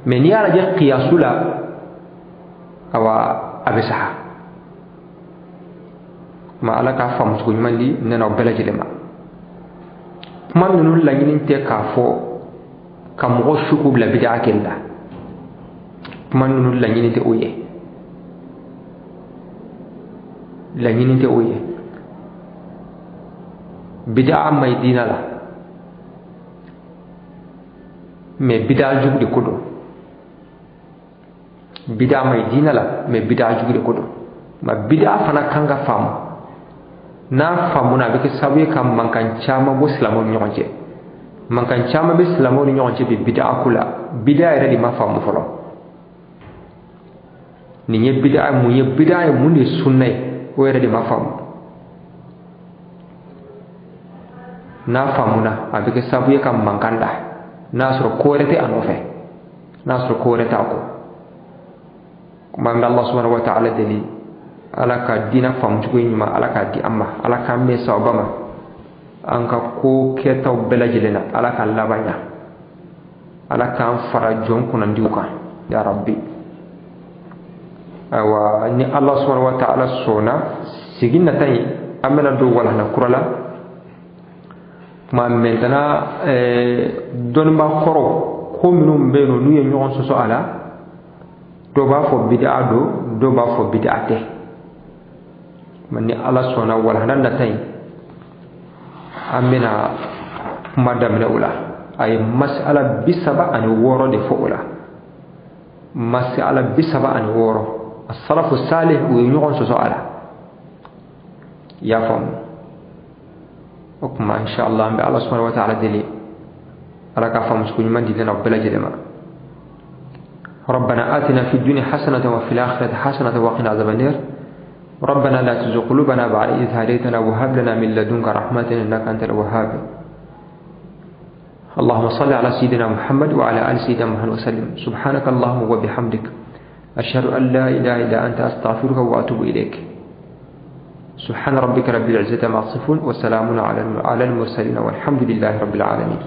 mɛ n'i y'a lajɛ kiyasu la awa a bɛ saha ma ala k'a faamucogo ɲuman di ne n'aw bɛɛ lajɛlen ma. Kuma ninnu laɲini tɛ k'a fɔ ka mɔgɔ su k'u bila bidaa kɛli la kuma ninnu laɲini tɛ o ye laɲini tɛ o ye bidaa ma ɲi diinɛ la mɛ bidaa jugu de ko don bidaa ma ɲi diinɛ la mɛ bidaa jugu de ko don ma bidaa fana kan ka faamu n'a faamuna a bɛ kɛ sababu ye ka mankan caman bɔ silamɛw ni ɲɔgɔn cɛ mankan caman bɛ silamɛw ni ɲɔgɔn cɛ bi bidaa ko la bidaa yɛrɛ de ma faamu fɔlɔ nin ye bidaa mun ye bidaa ye mun de ye sunna ye o yɛrɛ de ma faamu n'a faamuna a bɛ kɛ sababu ye ka mankan da n'a sɔrɔ ko wɛrɛ tɛ a nɔfɛ n'a sɔrɔ ko wɛrɛ t'a kɔ. Kuma an bɛ Allah subhanahu wa ta'ala deli ala ka diinɛ faamucogo ɲuman ala k'a di an ma ala k'an bɛn sababa ma an ka ko kɛtaw bɛɛ lajɛlen na ala k'an laban ɲa ala k'an fara jɔn kunnandiw kan ya rabbi. Ayiwa, ni Allah subhanahu wa ta'ala sɔnna, segin nata in, an bɛna don walahana kura la. Tuma maintenant, dɔnnibaa kɔrɔw ko minnu bɛ yen nɔ, n'u ye ɲɔgɔn sɔsɔ a la, dɔw b'a fɔ bid'a don, dɔw b'a fɔ bid'a tɛ. Ni Ala sɔnna, walahana nata in, an bɛna kuma daminɛ o la. A ye masala 36 de fɔ o la, masala 36. Asalafu salih, u ye ɲɔgɔn sɔsɔ a la, i y'a faamu? O tuma, inshallah, an bɛ Ala subhanahu wa ta'ala deli, Ala k'a faamu cogo ɲuman di ne n'aw bɛɛ lajɛlen ma. ربنا آتنا في الدنيا حسنة وفي الآخرة حسنة وقنا عذاب النار. ربنا لا تزغ قلوبنا بعد إذ هديتنا وهب لنا من لدنك رحمة إنك أنت الوهاب. اللهم صل على سيدنا محمد وعلى آل سيدنا محمد وسلم. سبحانك اللهم وبحمدك، أشهد أن لا إله إلا أنت، أستغفرك وأتوب إليك. سبحان ربك رب العزة عما يصفون، وسلام على المرسلين، والحمد لله رب العالمين.